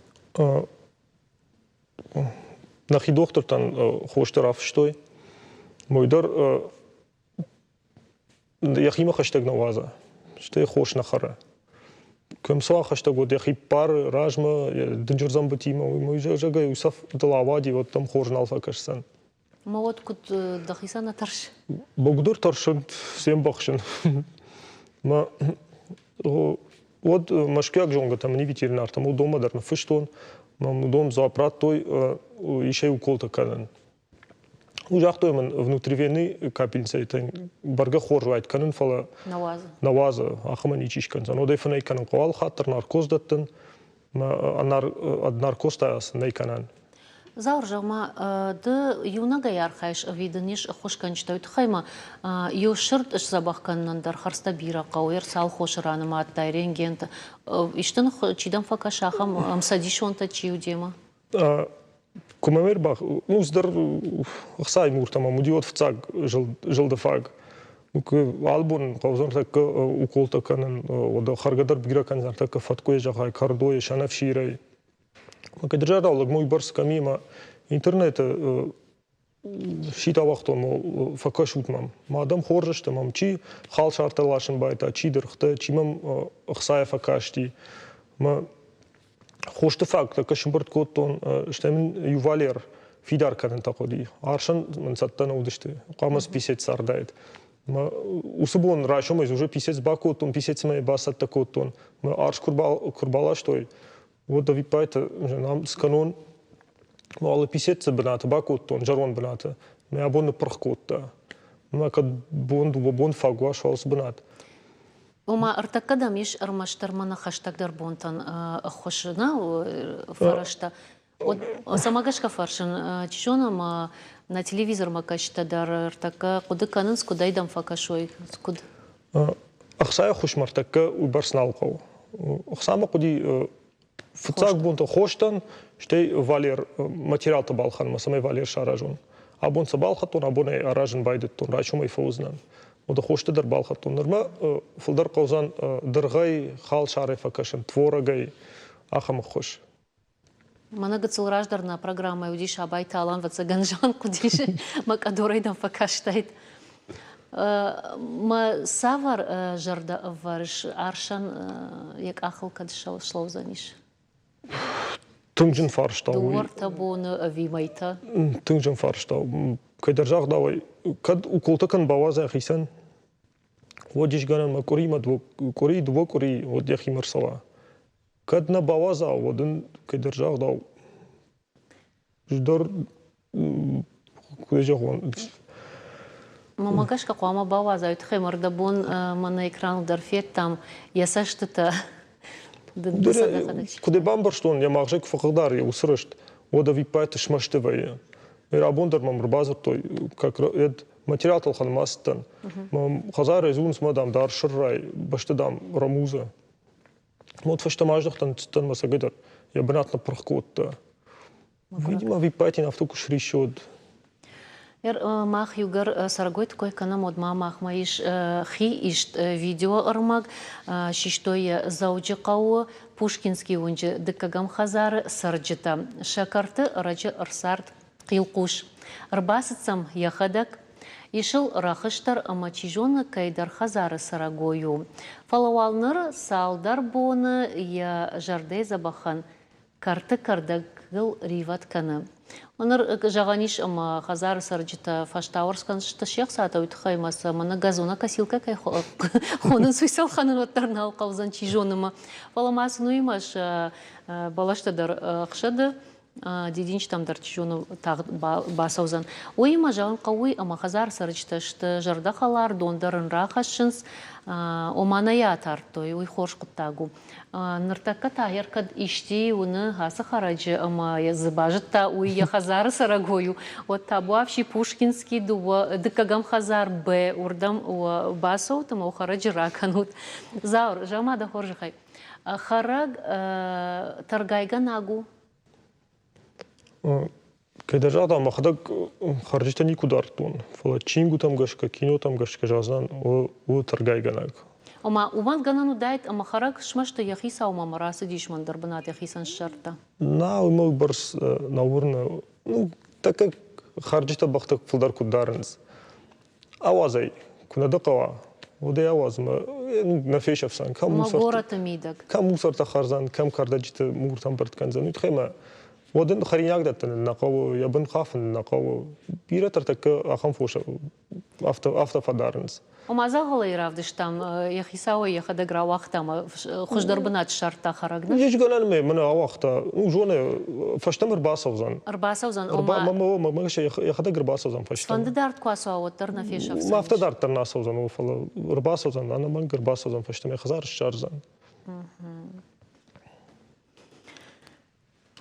Нӕхи дохтыртӕн хостӕ рафыстой. Мой дӕр йӕхимӕ хӕстӕг нӕ уадза, стӕй хос нӕ хӕры. Кӕм цӕуа хӕстӕг, уӕд йӕхи ппары размӕ, йӕ дынджыр дзӕмбытимӕ, уый зӕгъгӕ, иу цӕф дыл ауади, уӕд дӕм хорз нал фӕкӕсдзӕн. Ма уӕд куыд дӕхицӕн нӕ тӕрс? Богдур тӕрсын, се мбӕхсын. Мӕ уӕд мӕскуыйаг зонгӕтӕ мын ветеринартӕм уыдонмӕ дӕр ныффыстон. Мӕм уыдон дзуапп радтой, исӕй уколтӕ кӕнын. Ну, загътой мын, внутривенный капельницӕйтӕ бӕргӕ хорз уайд кӕнын, фӕлӕ нӕ уадзы, ахӕмӕн ничи скӕндзӕн. Уӕдӕй фынӕй кӕнын хъӕуы алхатт дӕр наркоз дӕттын, ӕд наркоз та сын нӕй кӕнӕн. Зауыр, зӕгъ-ма, ды иунӕгӕй архайыс ӕви дын ис ӕххуысгӕнджытӕ? Уый тыххӕй ма иу сырд сдзӕбӕх кӕнынӕн дӕр хӕрдзтӕ бирӕ хъӕуы, ӕрцал хосы ранымадтай, рентгентӕ. Исты чи дӕм фӕкӕсы, ахӕм ӕмцӕдисонтӕ чи у демӕ? Куы мӕм ӕрбах... Ну, цыдӕр ӕхцайы муртӕ мӕм уыди, уӕд фыццаг зылды фаг. Алы бон хъӕудзӕн тӕккӕ уколтӕ кӕнын, уӕдӕ хӕргӕ дӕр бирӕ кӕндзӕн тӕккӕ фӕткъуыйы зӕгъай, кӕрдойы, сӕнӕфсирӕй. Кӕд зӕрдау лӕгмӕ уыйбӕрц кӕм и, ӕмӕ интернеты. Сит ауагътон, фӕкӕсут мӕм. Мӕ адӕм хорз сты, мӕм чи халсартӕ ласын байдыдта, чи дыргътӕ, чи мӕм ӕхцайӕ фӕкасти. Мӕ хосты фаг тӕккӕ сымбырд кодтон, стӕй мын ювалер фидар кӕнынтӕ хъуыди. Арсӕн мын цӕттӕ нӕ уыдысты, хъуамӕ писец цардаид. Мӕ уыцы бон райсомӕй уже писец бакодтон, писецмӕ бацӕттӕ кодтон. Мӕ арс куы рбаластой, уӕд ӕвиппайды ам скӕнон, алы писецы бынаты бакодтон, зӕронд бынаты. Мӕ абон ныппырх кодта. Мӕ кӕд бон дыууӕ бон фаг уа уыцы бынат. Ома, ӕртӕккӕ дӕм ис ӕрмӕстдӕр мӕнӕ хӕстӕгдӕр бонтӕн ӕххуысы нӕ фӕрӕзтӕ. Цӕмӕ гӕсгӕ фӕрсын, чи зоны, ӕмӕ нӕ телевизормӕ кӕсджытӕ дӕр ӕртӕккӕ хъуыды кӕнынц, куыдӕй дӕм фӕкӕсой, куыд? Ӕхцайы ӕххуыс мӕ ӕртӕккӕ уыйбӕрц нал хъӕуы. Ӕхца мӕ хъуыди фыццаг бонтӕ хостӕн, стӕй валер материалтӕ балхӕнынмӕ, цӕмӕй валер саразон. Абон сӕ балхӕдтон, абон ӕй аразын байдыдтон, райсомӕй фӕуыдзынӕн. Уӕдӕ хостӕ дӕр балхӕдтон. Нырма фылдӕр хъӕудзӕн дыргъӕй, халсарӕй фӕкӕсын, творогӕй, ахӕм ӕххуыс. Мӕнӕ гыццыл раздӕр нӕ программӕйы уыдис Абайты Алан, ӕвӕццӕгӕн, зиан хъуыдис, мӕ къӕдорӕй дӕм фӕкастаид. Мӕ цавӕр зӕрдӕ ӕвӕрыс, арсӕн йӕ къахыл кӕд слӕудзӕнис? Тынг зын фарста у. Дыууӕ-ӕртӕ боны ӕви мӕйтӕ? Тынг зын фарста у. Кӕйдӕр загъдауӕй, кӕд уколтӕ кӕн бауадза хицӕн, уӕд ис гӕнӕн мӕ къуыримӕ къуыри, дыууӕ къуыри, уӕд йӕхимӕ рцӕуа. Кӕд нӕ бауадза, уӕд ын кӕйдӕр загъдау, дӕр куыд зӕгъон. Мӕнмӕ гӕсгӕ хъуамӕ бауадза, уый тыххӕй мӕрдӕбон мӕнӕ экраныл дӕр федтам йӕ цӕстытӕ. Куыд ӕй бамбӕрстон, йӕ магъзӕй куы фӕхъыгдар йӕ уыцы рыст, уӕд ӕвиппайды смӕсты вӕййы. Рабон дӕр мӕм ӕрбадзырдтой, как материалтыл ӕлхӕнынмӕ ацыдтӕн. Хӕдзарӕй дзурынц мӕ, дам, дӕр сыррай, бӕсты, дам, рӕмудзы. Вот фӕстӕмӕ аздӕхтӕн цыдтӕн мӕ цӕгӕдӕр, йӕ бынат ныппырх кодта. Видимо, виппайтин афтӕ куы сриссы, уӕд. Мах иугӕр цӕрӕгойты кой кӕнӕм, уӕд ма махмӕ ис хи ист видеоӕрмӕг. Систой йӕ Дзӕуджыхъӕуы Пушкинский уынджы дыккӕгӕм хӕдзары цӕрджытӕ. Сӕ кӕрты ӕрӕджы ӕрцард Хъилхъус. Ӕрбацыд сӕм йӕхӕдӕг. Ис ыл рӕхыс дӕр ӕмӕ, чи зоны, кӕйдӕр хӕдзары цӕрӕгой у. Фӕлӕ уал ныр цалдӕр боны йӕ зӕрдӕйы дзӕбӕхӕн кӕрты кӕрдӕгыл ривӕд кӕны. Ныр зӕгъӕн ис, ӕмӕ хӕдзары цӕрджытӕ фӕстауӕрц кӕндзысты се хцатӕ, уый тыххӕй ӕмӕ сӕ мӕнӕ газонокосилкӕ кӕй хонынц, уый сӕ ӕлхӕнын уӕддӕр нал хъӕудзӕн, чи зоны ма. Фӕлӕ ма сын уыимӕ сӕ бӕлӕстӕ дӕр ӕхсӕды дидинджытӕм дӕр чи зоны тагъд бацӕудзӕн. Уыимӕ зӕгъын хъӕуы, ӕмӕ хӕдзары цӕрджытӕ сты зӕрдӕхӕлар, дон дӕр ын рахӕссынц, ома нӕ йӕ атардтой, уый хорз хъуыддаг у. Ныртӕккӕ та йӕ кӕд исти уыны ацы хӕрӕджы ӕмӕ йӕ дзы базыдта, уый йӕ хӕдзары цӕрӕгой у, уӕд табуафси Пушкинский дыууӕ дыккӕгӕм хӕдзар Б уырдӕм бацӕут ӕмӕ хӕрӕджы ракӕнут. Зауыр, зӕгъ-ма дӕ хорзӕхӕй, хӕрӕг тӕргайгӕнаг у? Кӕддӕр загъта, мӕхӕдӕг хӕрджытӕ никуы дардтон, фӕлӕ чингуытӕм гӕсгӕ, кинотӕм гӕсгӕ зӕгъдзынӕн, у тӕргайгӕнӕг. Ома, уымӕн гӕнӕн уыдаид, ӕмӕ хӕрӕг смӕсты йӕ хицаумӕ ӕмӕ рацыдис мӕн дӕр бынат йӕхицӕн ссардта. Нӕ, уымӕ уыйбӕрц нӕ уырны. Ну, тӕккӕ хӕрджытӕ бӕхтӕ фылдӕр куыд дарынц. Ауадз ӕй, куы нӕ дӕ хъӕуа, уӕд ӕй ауадз ӕмӕ нӕ фесӕфдзӕн. Кӕм горӕты мидӕг. Кӕм мусортӕ хӕрдзӕн, кӕм кӕрдӕджыты муртӕ ӕмбырд кӕндзӕн, уый тыххӕй мӕ уӕд ын хӕринаг дӕттын нӕ хъӕуы, йӕ бын хафын нӕ хъӕуы. Бирӕтӕ ӕртӕккӕ ахӕм фос афтӕ, афтӕ фӕдарынц. Ома дзӕгъӕлӕй равдыстам, йӕ хицауӕй йӕхӕдӕг рауагъта ӕмӕ хуыздӕр бынат ссардта хӕрӕг. Ис гӕнӕн мӕ мӕнӕ ауагъта. Ну, зоны, фӕстӕмӕ ӕрбацӕудзӕн. Ӕрбацӕудзӕн, ома... Йӕхӕдӕг ӕрбацӕудзӕн фӕстӕмӕ. Фӕнды дард куы ацӕуа, уӕддӕр нӕ фесӕфдзӕн. Афтӕ дарддӕр нӕ ацӕудзӕн, фӕлӕ ӕрбацӕудзӕн, ӕнӕмӕнг ӕрбацӕудзӕн фӕстӕмӕ, хӕдзар ссардзӕн.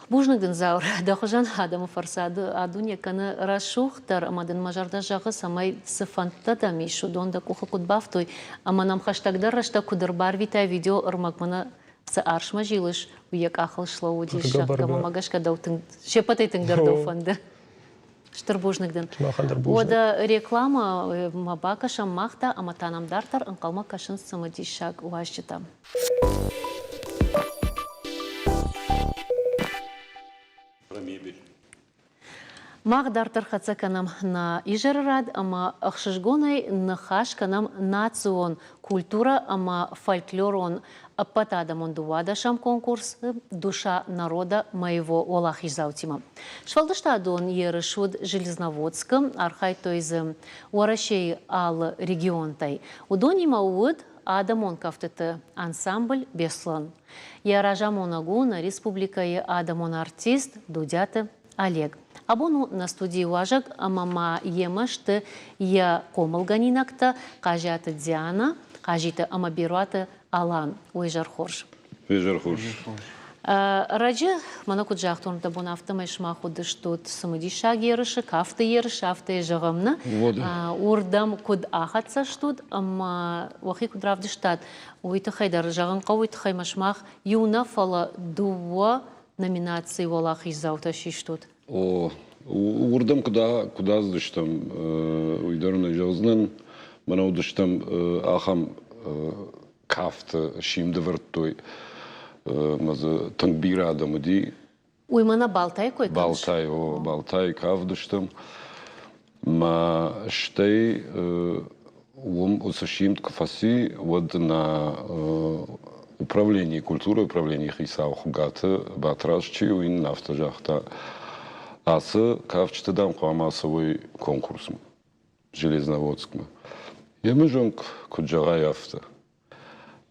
Бузныг дын, Зауыр, дӕ хуызӕн адӕмы фӕрцы а дуне кӕны рӕсугъддӕр ӕмӕ дын мӕ зӕрдӕ зӕгъы, цӕмӕй цы фӕндтӕ дӕм ис, уыдон дӕ къухы куыд бафтой ӕмӕ нӕм хӕстӕгдӕр рӕстӕг куыд ӕрбарвитай видеоӕрмӕг мӕнӕ цы арсмӕ зилыс, уый йӕ къахыл слӕууыдис, зӕгъгӕ, мӕ гӕсгӕ дӕу тынг, се ппӕтӕй тынгдӕр дӕу фӕнды. Стыр бузныг дын. Уӕдӕ рекламӕ ма бакӕсӕм мах та ӕмӕ та нӕм дарддӕр ӕнхъӕлмӕ кӕсынц цымыдисаг уазджытӕ. Мах дарддӕр хӕццӕ кӕнӕм нӕ изӕры рад ӕмӕ ӕхсызгонӕй ныхас кӕнӕм национ культурӕ ӕмӕ фольклорон ӕппӕтадӕмон дыууадӕсӕм конкурс «Душа народа моего» уӕлахиздзаутимӕ. Сфӕлдыстадон ерыс уыд Железноводскы, архайдтой дзы Уӕрӕсейы алы регионтӕй. Уыдонимӕ уыд адӕмон кӕфтыты ансамбль «Беслӕн». Йӕ разамонӕг у нӕ республикӕйы адӕмон артист Дудиаты Олег. Абон у нӕ студийы уазӕг ӕмӕ ма йемӕ сты йӕ хъомылгӕнинӕгтӕ Хъазиаты Диана, Хъазиты ӕмӕ Беруаты Алан. Уый зӕр хорз. Изӕр хорз. Раджы, мӕнӕ куыд загътон, дӕ бон афтӕмӕй сымах уыдыстут цымыдисаг ерысы, кафты ерысы, афтӕ йӕ зӕгъӕм, нӕ? Уырдӕм куыд ахӕццӕ стут ӕмӕ уӕхи куыд равдыстат, уый тыххӕй дӕр зӕгъын хъӕуы, уый тыххӕй мӕ сымах иу нӕ, фӕлӕ дыууӕ номинацийы уӕлахиздзаутӕ систут? О, уырдӕм куыд куыд ацыдыстӕм, уый дӕр нӕ зӕгъдзынӕн. Мӕнӕ уыдыстӕм ахӕм кафты симд ӕвӕрдтой, ӕмӕ дзы тынг бирӕ адӕм уыди. Уый мӕнӕ Балтайы кой кӕныс? Балтай, о, Балтайы кафдыстӕм. Мӕ стӕй уым уыцы симд куы фӕци, уӕд нӕ управленийы, культурӕйы управленийы хицау Хуыгаты Батрадз чи у, уый нын афтӕ загъта, ацы кафджытӕ, дам, хъуамӕ ацӕуой конкурсмӕ, Железноводскмӕ. Йемӕ зонг, куыд зӕгъай, афтӕ.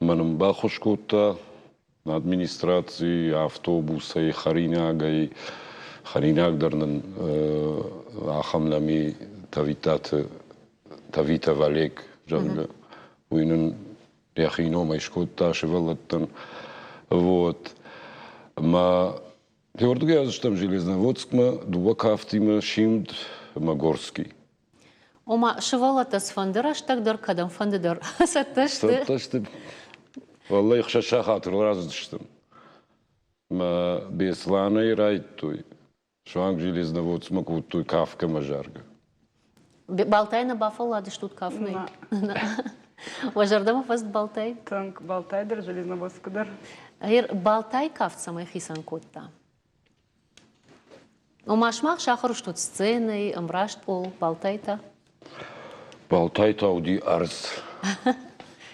Мӕн ын баххуыс кодта администраци, автобусӕй, хӕринагӕй. Хӕринаг дӕр нын ахӕм нӕм и Тавитаты Тавитов Олег, зӕгъгӕ. Уый нын йӕхи номӕй скодта сывӕллӕттӕн. Вот. Ӕмӕ уырдыгӕй ацыдыстӕм Железноводскмӕ дыууӕ кафтимӕ Симд ӕмӕ Горский. Ома, сывӕллӕттӕ цыфӕнды рӕстӕг дӕр, кӕдӕмфӕнды дӕр цӕттӕ сты. Цӕттӕ сты. Валлай, хсӕз сахатыл рацыдыстӕм. Мӕ Беслӕнӕй райдтой. Суанг Железноводцмӕ кодтой кафгӕ заргӕ. Балтай нӕ бафӕлладыстут кафынӕй? Уӕ зӕрдӕмӕ фӕцыд Балтай? Тынг. Балтай дӕр, Железноводск дӕр. Балтай кафт цӕмӕй хицӕн кодта? Ома сымах сахуыр стут сценӕйы, ӕмраст пъол, Балтай та? Балтай та уыди ӕрдз.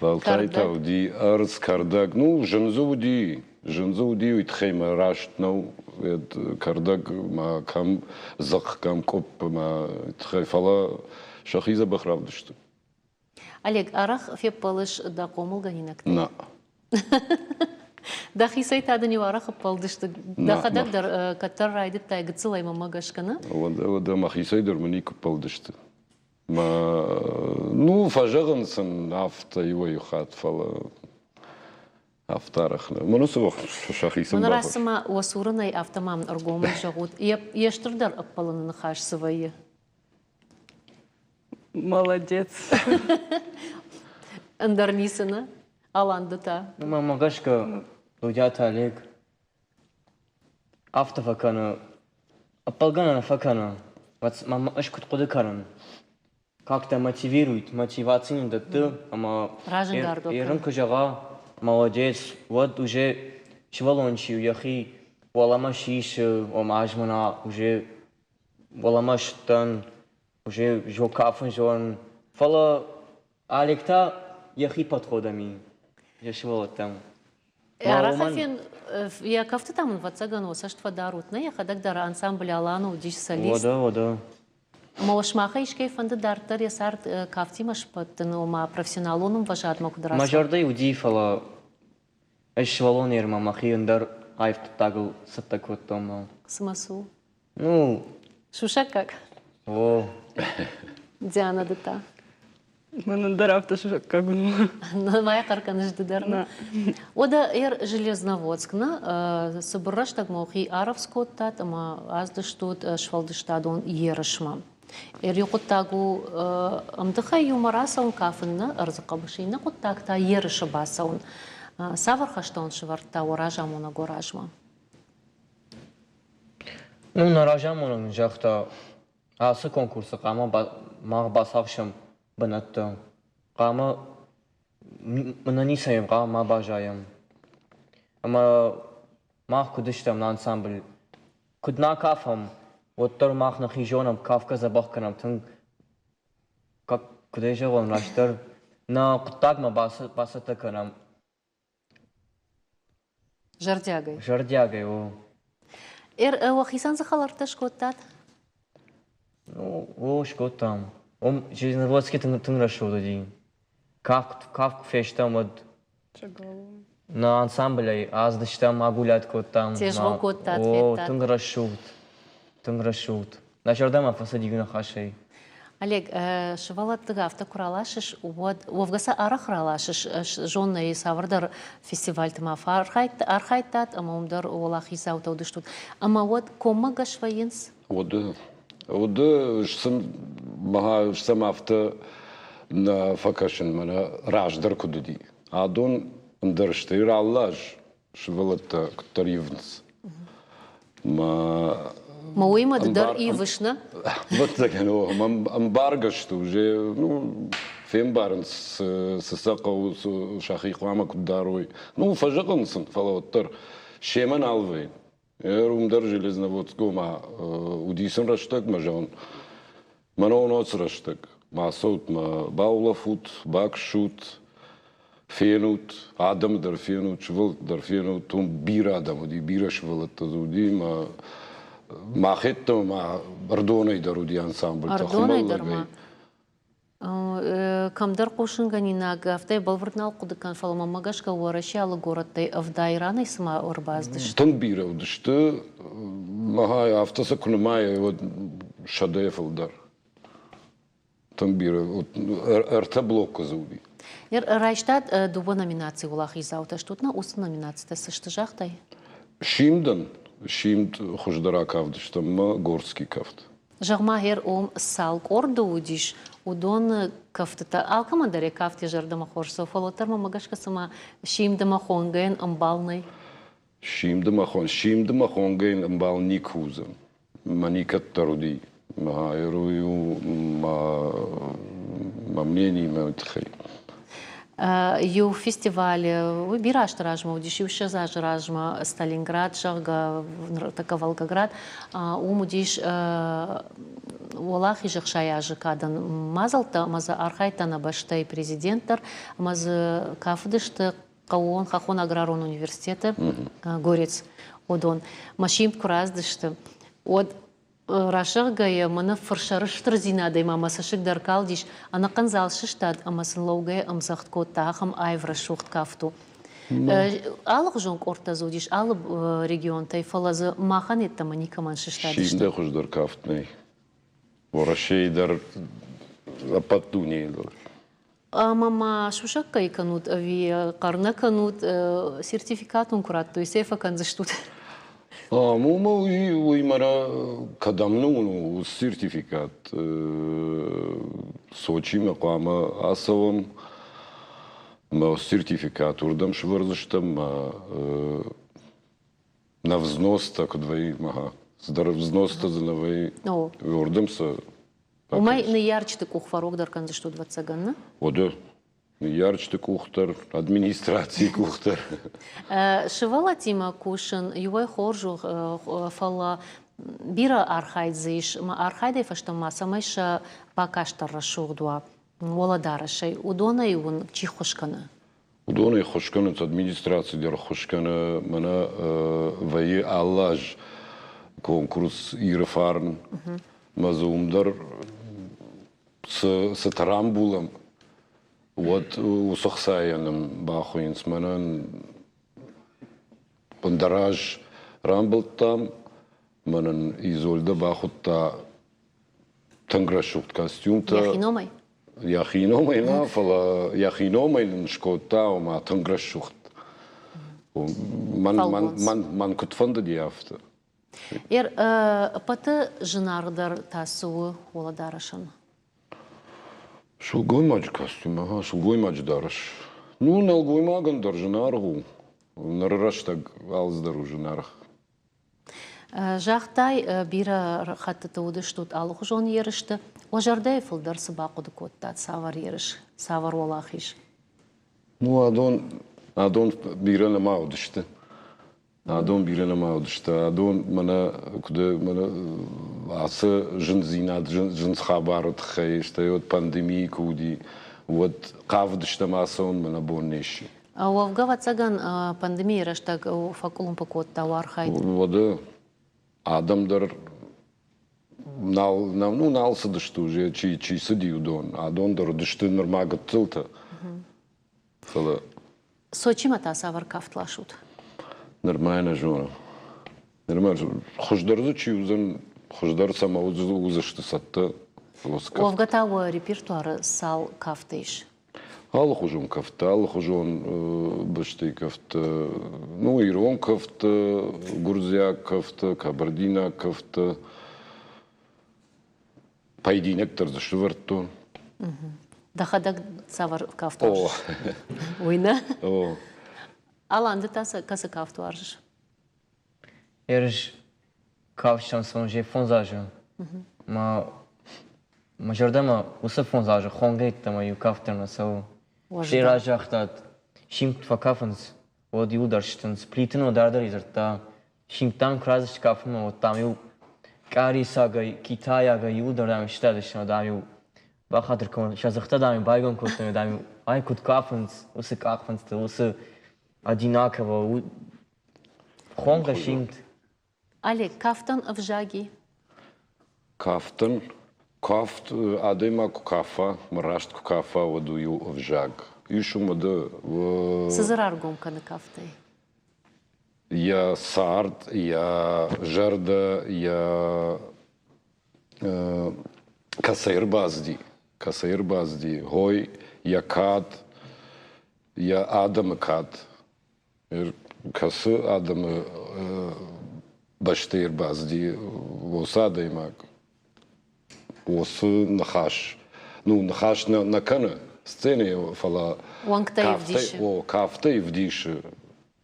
Балтай та уыди ӕрдз, кӕрдӕг. Ну, зын дзы уыди, зын дзы уыди, уый тыххӕй мӕ раст нӕу. Кӕрдӕг ма кӕм дзыхъхъ, кӕм къуыпп мӕ тыххӕй, фӕлӕ сӕхи дзӕбӕх равдысты. Олег, арӕх феппӕлыс дӕ хъомылгӕнинӕгтӕй? Нӕ. Дӕхицӕй та дын-иу арӕх ӕппӕлдысты? Дӕхӕдӕг дӕр кӕддӕр райдыдтай гыццылӕй мӕнмӕ гӕсгӕ, нӕ? Уӕдӕ мӕхицӕй дӕр мын никуы ппӕлдысты. Мӕ, ну, фӕзӕгъынц сын афтӕ иуӕй-иу хатт, фӕлӕ афтӕ арӕх нӕ. Мӕн уыцы сӕхицӕн Мӕнӕ раст цыма уӕ цурынӕй, афтӕ ма мын ӕргомӕй зӕгъут, йе стырдӕр ӕппӕлыны ныхас цы вӕййы? Молодец. Ӕндӕр ницы, нӕ? Алан, ды та? Ну, мӕнмӕ гӕсгӕ, Дудиаты Олег афтӕ фӕкӕны, ӕппӕлгӕ нӕ фӕкӕны. Мӕ ӕз куыд хъуыды кӕнын, как-то мотивирует, мотиваци нын дӕтты, ӕмӕ ерын куы зӕгъа, молодец, уӕд уже сывӕллон чи у, йӕхи уӕлӕмӕ сисы, ома ӕз мӕнӕ уже уӕлӕмӕ сдӕн, уже жо кафын зонын. Фӕлӕ Олег та йӕхи подходӕм и йӕ сывӕллӕттӕм. Арӕх йӕ кӕфтытӕм ын ӕвӕццӕгӕн уӕ цӕст фӕдарут, нӕ йӕхӕдӕг дӕр ансамбль Алан уыдис солист. Уӕдӕ, уӕдӕ. Ӕмӕ уӕ сымахӕй искӕй фӕнды дарддӕр йӕ цард кафтимӕ сбӕттын, ома профессионалон ӕмвӕзадмӕ куыд рацӕуа? Мӕ зӕрдӕ уыди, фӕлӕ ӕз сывӕллон ермӕ мӕхи ӕндӕр аив хъуыддагыл цӕттӕ кодтон. Цымӕ цы у? Ну, Сусӕггаг? О. Диана, ды та? Мӕнӕн дӕр афтӕ сусӕггаг у. Нымайы хъӕр кӕныс ды дӕр. Уӕдӕ ӕр Железноводск нӕ цыбыр рӕстӕгмӕ хи арӕвдз кодтат ӕмӕ аздыстут сфӕлдыстадон ерысмӕ. Ӕр иу хъуыддаг у ӕмдыхӕй иумӕ рацӕуын кафын нӕ ӕрдзы хъӕбысы, иннӕ хъуыддаг та ерысы бацӕуын. Цавӕр хӕстӕ уын сӕвӕрдта уӕ разамонӕг уӕ размӕ? Ну, нӕ разамонӕг нын загъта, ацы конкурсы хъуамӕ мах бацахсӕм бынӕттӕ. Хъуамӕ нӕ ницӕйӕн хъуамӕ ма баззайӕм. Ӕмӕ мах куыд стӕм нӕ ансамбль, куыд нӕ кафӕм. уӕддӕр мах нӕхи зонӕм, кафгӕ дзӕбӕх кӕнӕм тынг. Как, куыд ӕй зӕгъон, растдӕр нӕ хъуыддагмӕ бацӕттӕ кӕнӕм. Зӕрдиагӕй. Зӕрдиагӕй, о. Уӕхицӕн дзы хӕлӕрттӕ скодтат? Ну, о, скодтам. Уым Железноводский тынг, тынг рӕсугъд уыди. Кафт, кафт куы фестӕм, уӕд нӕ ансамблӕй аздыстӕм, агулят кодтам. Тезгъо кодтат, О, федтат. тынг рӕсугъд, тынг рӕсугъд. Нӕ зӕрдӕмӕ фӕцыди ныхасӕй. Олег, сывӕллӕтты афтӕ куы раласыс, уӕд уӕвгӕ сӕ арӕх раласыс, зоннӕй цавӕрдӕр фестивальты ма архайдтат ӕмӕ уым дӕр уӕлахиздзаутӕ уыдыстут. Ӕмӕ уӕд коммӕгӕс вӕййынц? Уӕд, уӕд сын сӕм афтӕ нӕ фӕкӕсын, мӕнӕ раздӕр куыд уыди. Адон ӕндӕр сты. Алы аз сывӕллӕттӕ куыддӕр ивынц. Мӕ Ма уыимӕ ды дӕр ивыс, нӕ? Ӕвӕццӕгӕн, о, ӕмбаргӕ сты уже, ну, фембарынц, цы сӕ хъӕуы, сӕхи хъуамӕ куыд дарой. Ну, фӕзӕгъынц сын, фӕлӕ уӕддӕр семӕ нал вӕййын. Уым дӕр Железноводскомӕ уыди сын рӕстӕг, мӕ зӕгъын, мӕнӕ уын ацы рӕстӕг, ма цӕут, ма баулӕфут, баксут, фенут, адӕмы дӕр фенут, сывӕллӕтты дӕр фенут. Уым бирӕ адӕм уыди, бирӕ сывӕллӕттӕ дзы уыди, мӕ махеттӕ ма Ӕрдонӕй дӕр уыди ансамбльтӕ, Ӕрдонӕй дӕр ма? Кӕмдӕр хъусынгӕнинаг афтӕ бӕлвырд нал хъуыды кӕн, фӕлӕ мӕнмӕ гӕсгӕ Уӕрӕсе алы горӕттӕй ӕвдай ранӕй цыма ӕрбацыдысты. Тынг бирӕ уыдысты. Махӕй афтӕ сӕ куы нымайай, уӕд сӕдӕйӕ фылдӕр. Тынг бирӕ. Ӕртӕ блоккы дзы уыди. Райстат дыууӕ номинацийы уӕлахиздзаутӕ стут нӕ уыцы номинацитӕ цы сты, загътай? Симдӕн. Симд хуыздӕр акафдыстӕм мӕ Горский кафт. Зӕгъ-ма, гъер ом цал къорды уыдис, уыдоны кӕфтытӕ алкӕмӕн дӕр йӕ кафт йӕ зӕрдӕмӕ хорз цӕуы, фӕлӕ уӕддӕр мӕмӕ гӕсгӕ цыма симд ӕмӕ хонгӕйӕн ӕмбал нӕй. Симд ӕмӕ хон, симд ӕмӕ хонгӕйӕн ӕмбал никуы уыдзӕн. Мӕ никӕддӕр уыди. Уый у мӕ мнение мӕ тыххӕй. Иу фестивалы, уый бирӕ азты размӕ уыдис, иу 20 азы размӕ Сталинград, зӕгъгӕ, ныртӕккӕ Волгоград, уым уыдис Уӕлахизы 60 азы кадӕн мадзӕлттӕ ӕмӕ дзы архайдта нӕ бӕстӕйы президент дӕр ӕмӕ дзы кафыдысты хъӕууон хӕххон аграрон университеты горец уыдон. Мӕ куы рацыдысты, уӕд Расӕгъгӕйӕ мӕнӕ фырсӕрыстырдзинадӕй ма мӕ цӕссыг дӕр калдис, ӕнӕхъӕн зал сыстад ӕмӕ сын лӕугӕйӕ ӕмдзӕгъд кодта, ахӕм аив рӕсугъд кафт у. Алыгъуызон къордтӕ дзы уыдис алы регионтӕй, фӕлӕ дзы махӕн йеддӕмӕ никӕмӕн сыстадысты. Симдӕ хуыздӕр кафт нӕй. Уӕрӕсейы дӕр, ӕппӕт дунейы дӕр. Ӕмӕ ма сусӕггай кӕнут ӕви хъӕр нӕ кӕнут, сертификат уын куы радтой, цы фӕкӕндзыстут? Уымӕ уый мӕнӕ кӕдӕм нын у сертификат? Сочимӕ хъуамӕ ацӕуӕм, мӕ сертификат уырдӕм сывӕрдзыстӕм, мӕ нӕ взностӕ куыд вӕййы, цыдӕр взностӕ дзы нӕ вӕййы, уырдӕм сӕ Уымӕй ныййарджыты къух фӕрогдӕр кӕндзыстут, ӕвӕццӕгӕн, нӕ? Уӕдӕ ныййарджыты къух дӕр, администрацийы къух дӕр. Сывӕллӕттимӕ кусын иуӕй хорз у, фӕлӕ бирӕ архайд дзы ис. Мӕ архайдӕй фӕстӕмӕ цӕмӕй сӕ бакаст дӕр рӕсугъд уа уӕлӕдарӕсӕй, уыдонӕй уын чи ххуыс кӕны? Уыдонӕй ххуыс кӕнынц, администраци дӕр ххуыс кӕны. Мӕнӕ вӕййы алы аз конкурс Иры фарн. Мӕ дзы уым дӕр цы, цытӕ рамбулӕм, уӕд уыцы хцайӕ нын бахуыйынц. Мӕнӕн ӕндӕр аз рамбылдтам, мӕнӕн Изольдӕ бахуыдта тынг рӕсугъд костюмтӕ. Йӕхи номӕй? Йӕхи номӕй нӕ, фӕлӕ йӕхи номӕй нын скодта, ома тынг рӕсугъд. Мӕн, мӕн, мӕн, мӕн куыд фӕндыди, афтӕ. Ер, ӕппӕты зынаргъдӕр та цы у уӕлӕдарӕсӕн? Сылгоймаджы костюм, ага, сылгоймаджы дарӕс. Ну, нӕлгоймагӕн дӕр зынаргъ у. Ныры рӕстӕг алцыдӕр у зынаргъ. Загътай, бирӕ хӕттыты уыдыстут алыхуызон ерысты. Уӕ зӕрдӕйы фылдӕр цы бахъуыды кодтат, цавӕр ерыс, цавӕр уӕлахиз? Ну, адон, адон бирӕ нӕма уыдысты. Адон бирӕ нӕма уыдысты. Адон мӕнӕ куыд мӕнӕ Ацы зындзинад, зын хабары тыххӕй, стӕй уӕд пандемийы куы уыди, уӕд хъавыдыстӕм ацӕуынмӕ, нӕ бон не сси. Уӕвгӕ, ӕвӕццӕгӕн, пандемийы рӕстӕг фӕкъуылымпы кодта уӕ архайд. Уӕдӕ адӕм дӕр нал, ну, нал цыдысты уже, чи, чи цыди, уыдон. Адон дӕр уыдысты нырма гыццылтӕ. Фӕлӕ Сочимӕ та цавӕр кафт ласут? Нырма нӕ зонын. Нырма хуыздӕр дзы чи уыдзӕн, хуыздӕр цӕмӕ уыдзысты цӕттӕ. Уӕвгӕ та уӕ репертуары цал кафты ис? Алыхуызон кӕфтӕ, алыхуызон бӕстӕйы кӕфтӕ, ну, ирон кӕфтӕ, гуырдзиаг кӕфтӕ, кабардинаг кӕфтӕ. Поединок дӕр дзы сывӕрдтон. Дӕхӕдӕг цавӕр кафт уарзыс? Уый нӕ? Алан, ды та кӕцы кафт уарзыс? Ерыс кафтӕн цӕуын же фондз азы. Мӕ мӕ зӕрдӕмӕ уыцы фондз азы хонгӕ йеддӕмӕ иу кафт дӕр нӕ цӕуы. Стӕй разагътат, симд фӕкафынц, уӕд иуылдӕр стынц. Плиты Нодар дӕр дзырдта, симдтам куы рацыдысты кафынмӕ, уӕд дам-иу къарисагӕй, китайагӕй иуылдӕр дам сыстадысты ӕмӕ дам-иу бахатыр кӕнон, сӕ дзыхтӕ дам-иу байгом кодтой, дам-иу ай куыд кафынц, уыцы къахфындзты, уыцы одинаково, хонгӕ симд. Олег, кафтӕн ӕвзаги? Кафтӕн кафт адӕймаг куы кафа, раст куы кафа, уӕд уый у ӕвзаг. Ис уымӕ дӕ. Цы дзы раргом кӕны кафтӕй? Йӕ цард, йӕ зӕрдӕ, йӕ кӕцӕй ӕрбацыди, кӕцӕй ӕрбацыди, хой, йӕ кад, йӕ адӕмы кад. Кӕцы адӕмы бӕстӕй ӕрбацыди, уыцы адӕймаг уыцы ныхас, ну, ныхас нӕ, нӕ кӕны сценӕйы, фӕлӕ Уӕнгтӕй ӕвдисы. О, кафтӕй ӕвдисы.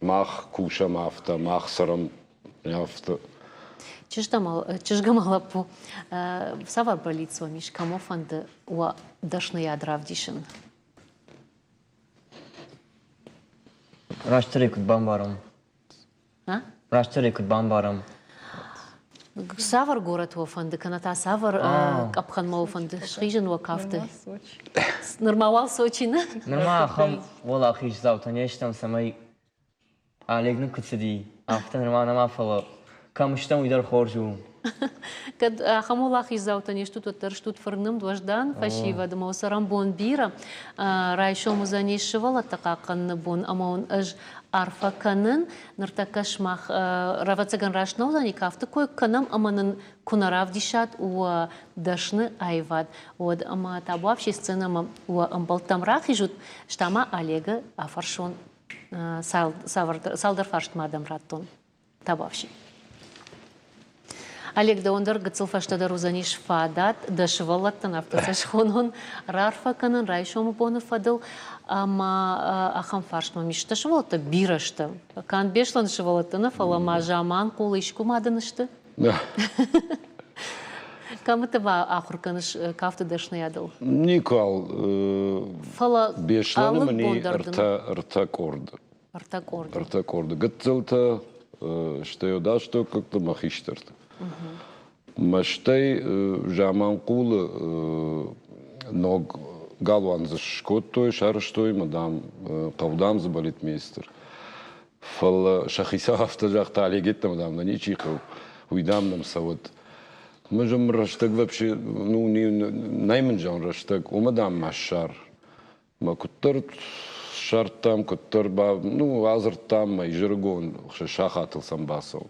Мах кусӕм афтӕ, мах цӕрӕм афтӕ. Чызг ӕмӕ лӕппу, цавӕр бӕллиц уӕм ис, кӕм уӕ фӕнды уӕ дӕсныйад равдисын? Растдӕр ӕй куыд бамбарӕм? Растдӕр ӕй куыд бамбарӕм? Цавӕр горӕт уӕ фӕнды, кӕнӕ та цавӕр къӕпхӕнмӕ уӕ фӕнды схизын уӕ кафты? Нырма уал Сочи, нӕ? Нырма ахӕм уӕлахиздзаутӕ не стӕм, цӕмӕй Олег нын куыд цыди, афтӕ нырма нӕма, фӕлӕ кӕм стӕм, уый дӕр хорз у. Кӕд ахӕм уӕлахиздзаутӕ не стут, уӕддӕр стут фырнымд, уӕздан фӕсивӕд ӕмӕ цӕрӕнбон бирӕ. Райсом уыдзӕнис сывӕллӕтты хъахъхъӕныны бон ӕмӕ уын ӕз арфӕ кӕнын. Ныртӕккӕ сымах, ӕвӕццӕгӕн, раст нӕ уыдзӕни, кафты кой кӕнӕм ӕмӕ нын куы нӕ равдисат уӕ дӕсны аивад, уӕд ӕмӕ табуафси сценӕмӕ уӕ ӕмбӕлттӕм рахизут, стӕй ма Олегы афӕрсон цалдӕр фарстмӕ дӕм радтон. Табуафси. Олег, дӕуӕн дӕр гыццыл фӕстӕдӕр уыдзӕнис фадат дӕ сывӕллӕттӕн афтӕ сӕ схонон раарфӕ кӕнын райсомы боны фӕдыл. Ӕмӕ ахӕм фарст мӕм ис. Дӕ сывӕллӕттӕ бирӕ сты. Канд Беслӕны сывӕллӕттӕ нӕ, фӕлӕ ма Заманхъулы искуы ма дын сты? Кӕмыты ма ахуыр кӕныс кафты дӕсныйадыл? Никуал. Фӕлӕ Беслӕны мын и ӕртӕ къорды. Ӕртӕ къорды. Ӕртӕ къорды. Гыццылтӕ, стӕй астӕуккӕгтӕ мӕ хистӕртӕ. Мӕ стӕй Заманхъулы ног галуан дзы скодтой, сарӕзтой мӕ, дам, хъӕу, дам, дзы балетмейстер. Фӕлӕ сӕ хицау афтӕ загъта, Олег йеддӕмӕ, дам, нӕ ничи хъӕуы, уый, дам, нӕм цӕуӕд. Мы же рӕстӕг вообще, ну, нӕй мын зӕгъын рӕстӕг, уымӕ, дам, ма ссар. Мӕ куыддӕр ссардтам, куыддӕр ба, ну, адзырдтам, мӕ изӕрыгон сахатыл сӕм бацӕуын.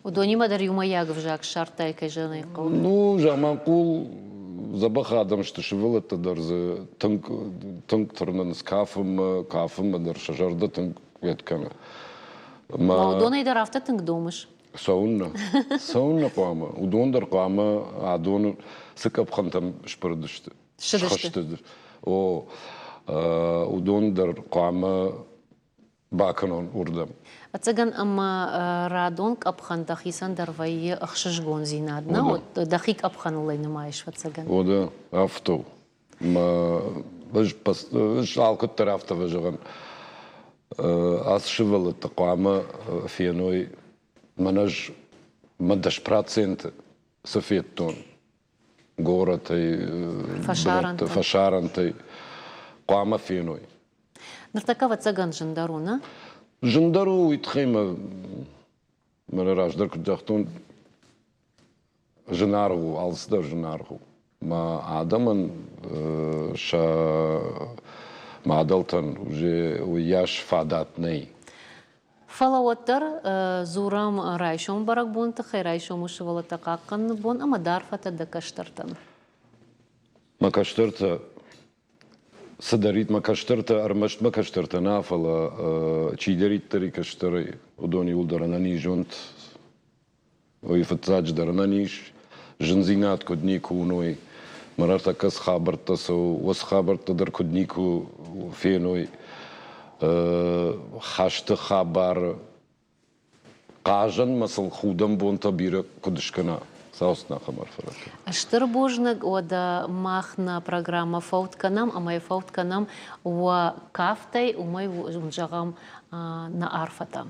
Уыдонимӕ дӕр иумӕйаг ӕвзаг ссардтай, кӕй зӕгъын ӕй хъӕуы? Ну, Заманхъул дзӕбӕх адӕм сты, сывӕллӕттӕ дӕр дзы тынг, тынг тырнынц кафынмӕ, кафынмӕ дӕр сӕ зӕрдӕ тынг уӕд кӕны. Мӕ уыдонӕй дӕр афтӕ тынг домыс? Цӕуыннӕ? Цӕуыннӕ хъуамӕ? Уыдон дӕр хъуамӕ адоны цы къӕпхӕнтӕм сбырыдысты. Ссыдысты. О, уыдон дӕр хъуамӕ бакӕнон уырдӕм. Ӕцӕгӕн ӕмӕ радон къӕпхӕн дӕхицӕн дӕр вӕййы ӕхсызгондзинад, нӕ? Дӕхи къӕпхӕныл ӕй нымайыс, ӕвӕццӕгӕн. Уӕдӕ, афтӕ у. Мӕ ӕз алкӕддӕр афтӕ фӕзӕгъын, ацы сывӕллӕттӕ хъуамӕ феной мӕнӕ ӕз мӕ 10%. цы федтон горӕтӕй, бынӕтты, фӕсарӕнтӕй хъуамӕ феной. Ныртӕккӕ, ӕвӕццӕгӕн, зындӕр у, нӕ? Зындӕр у, уый тыххӕй мӕ мӕнӕ раздӕр куыд загътон, зынаргъ у, алцыдӕр зынаргъ у. Мӕ адӕмӕн сӕ мадӕлтӕн уже уыйас фадат нӕй. Фӕлӕ уӕддӕр дзурӕм райсом бӕрӕгбоны тыххӕй, райсом у сывӕллӕттӕ хъахъхъӕныны бон ӕмӕ дӕ арфӕтӕ дӕ кӕстӕртӕн. Мӕ кӕстӕртӕ цыдӕрид мӕ кӕстӕртӕ, ӕрмӕст мӕ кӕстӕртӕ нӕ, фӕлӕ чидӕриддӕр и кӕстӕрӕй, уыдон иуылдӕр ӕнӕниз уӕнт, Уый фыццаджыдӕр ӕнӕниз, зындзинад куыд никуы уыной, мӕнӕ ӕртӕккӕ цы хабӕрттӕ цӕуы, уыцы хабӕрттӕ дӕр куыд никуы феной. Хӕсты хабар хъазӕнмӕ сыл худӕн бонтӕ бирӕ куыд скӕна, цауцын ахӕм арфӕ. Стыр бузныг, уӕдӕ мах нӕ программӕ фӕуд кӕнӕм ӕмӕ йӕ фӕуд кӕнӕм уӕ кафтӕй, уымӕй уын зӕгъӕм нӕ арфӕтӕ.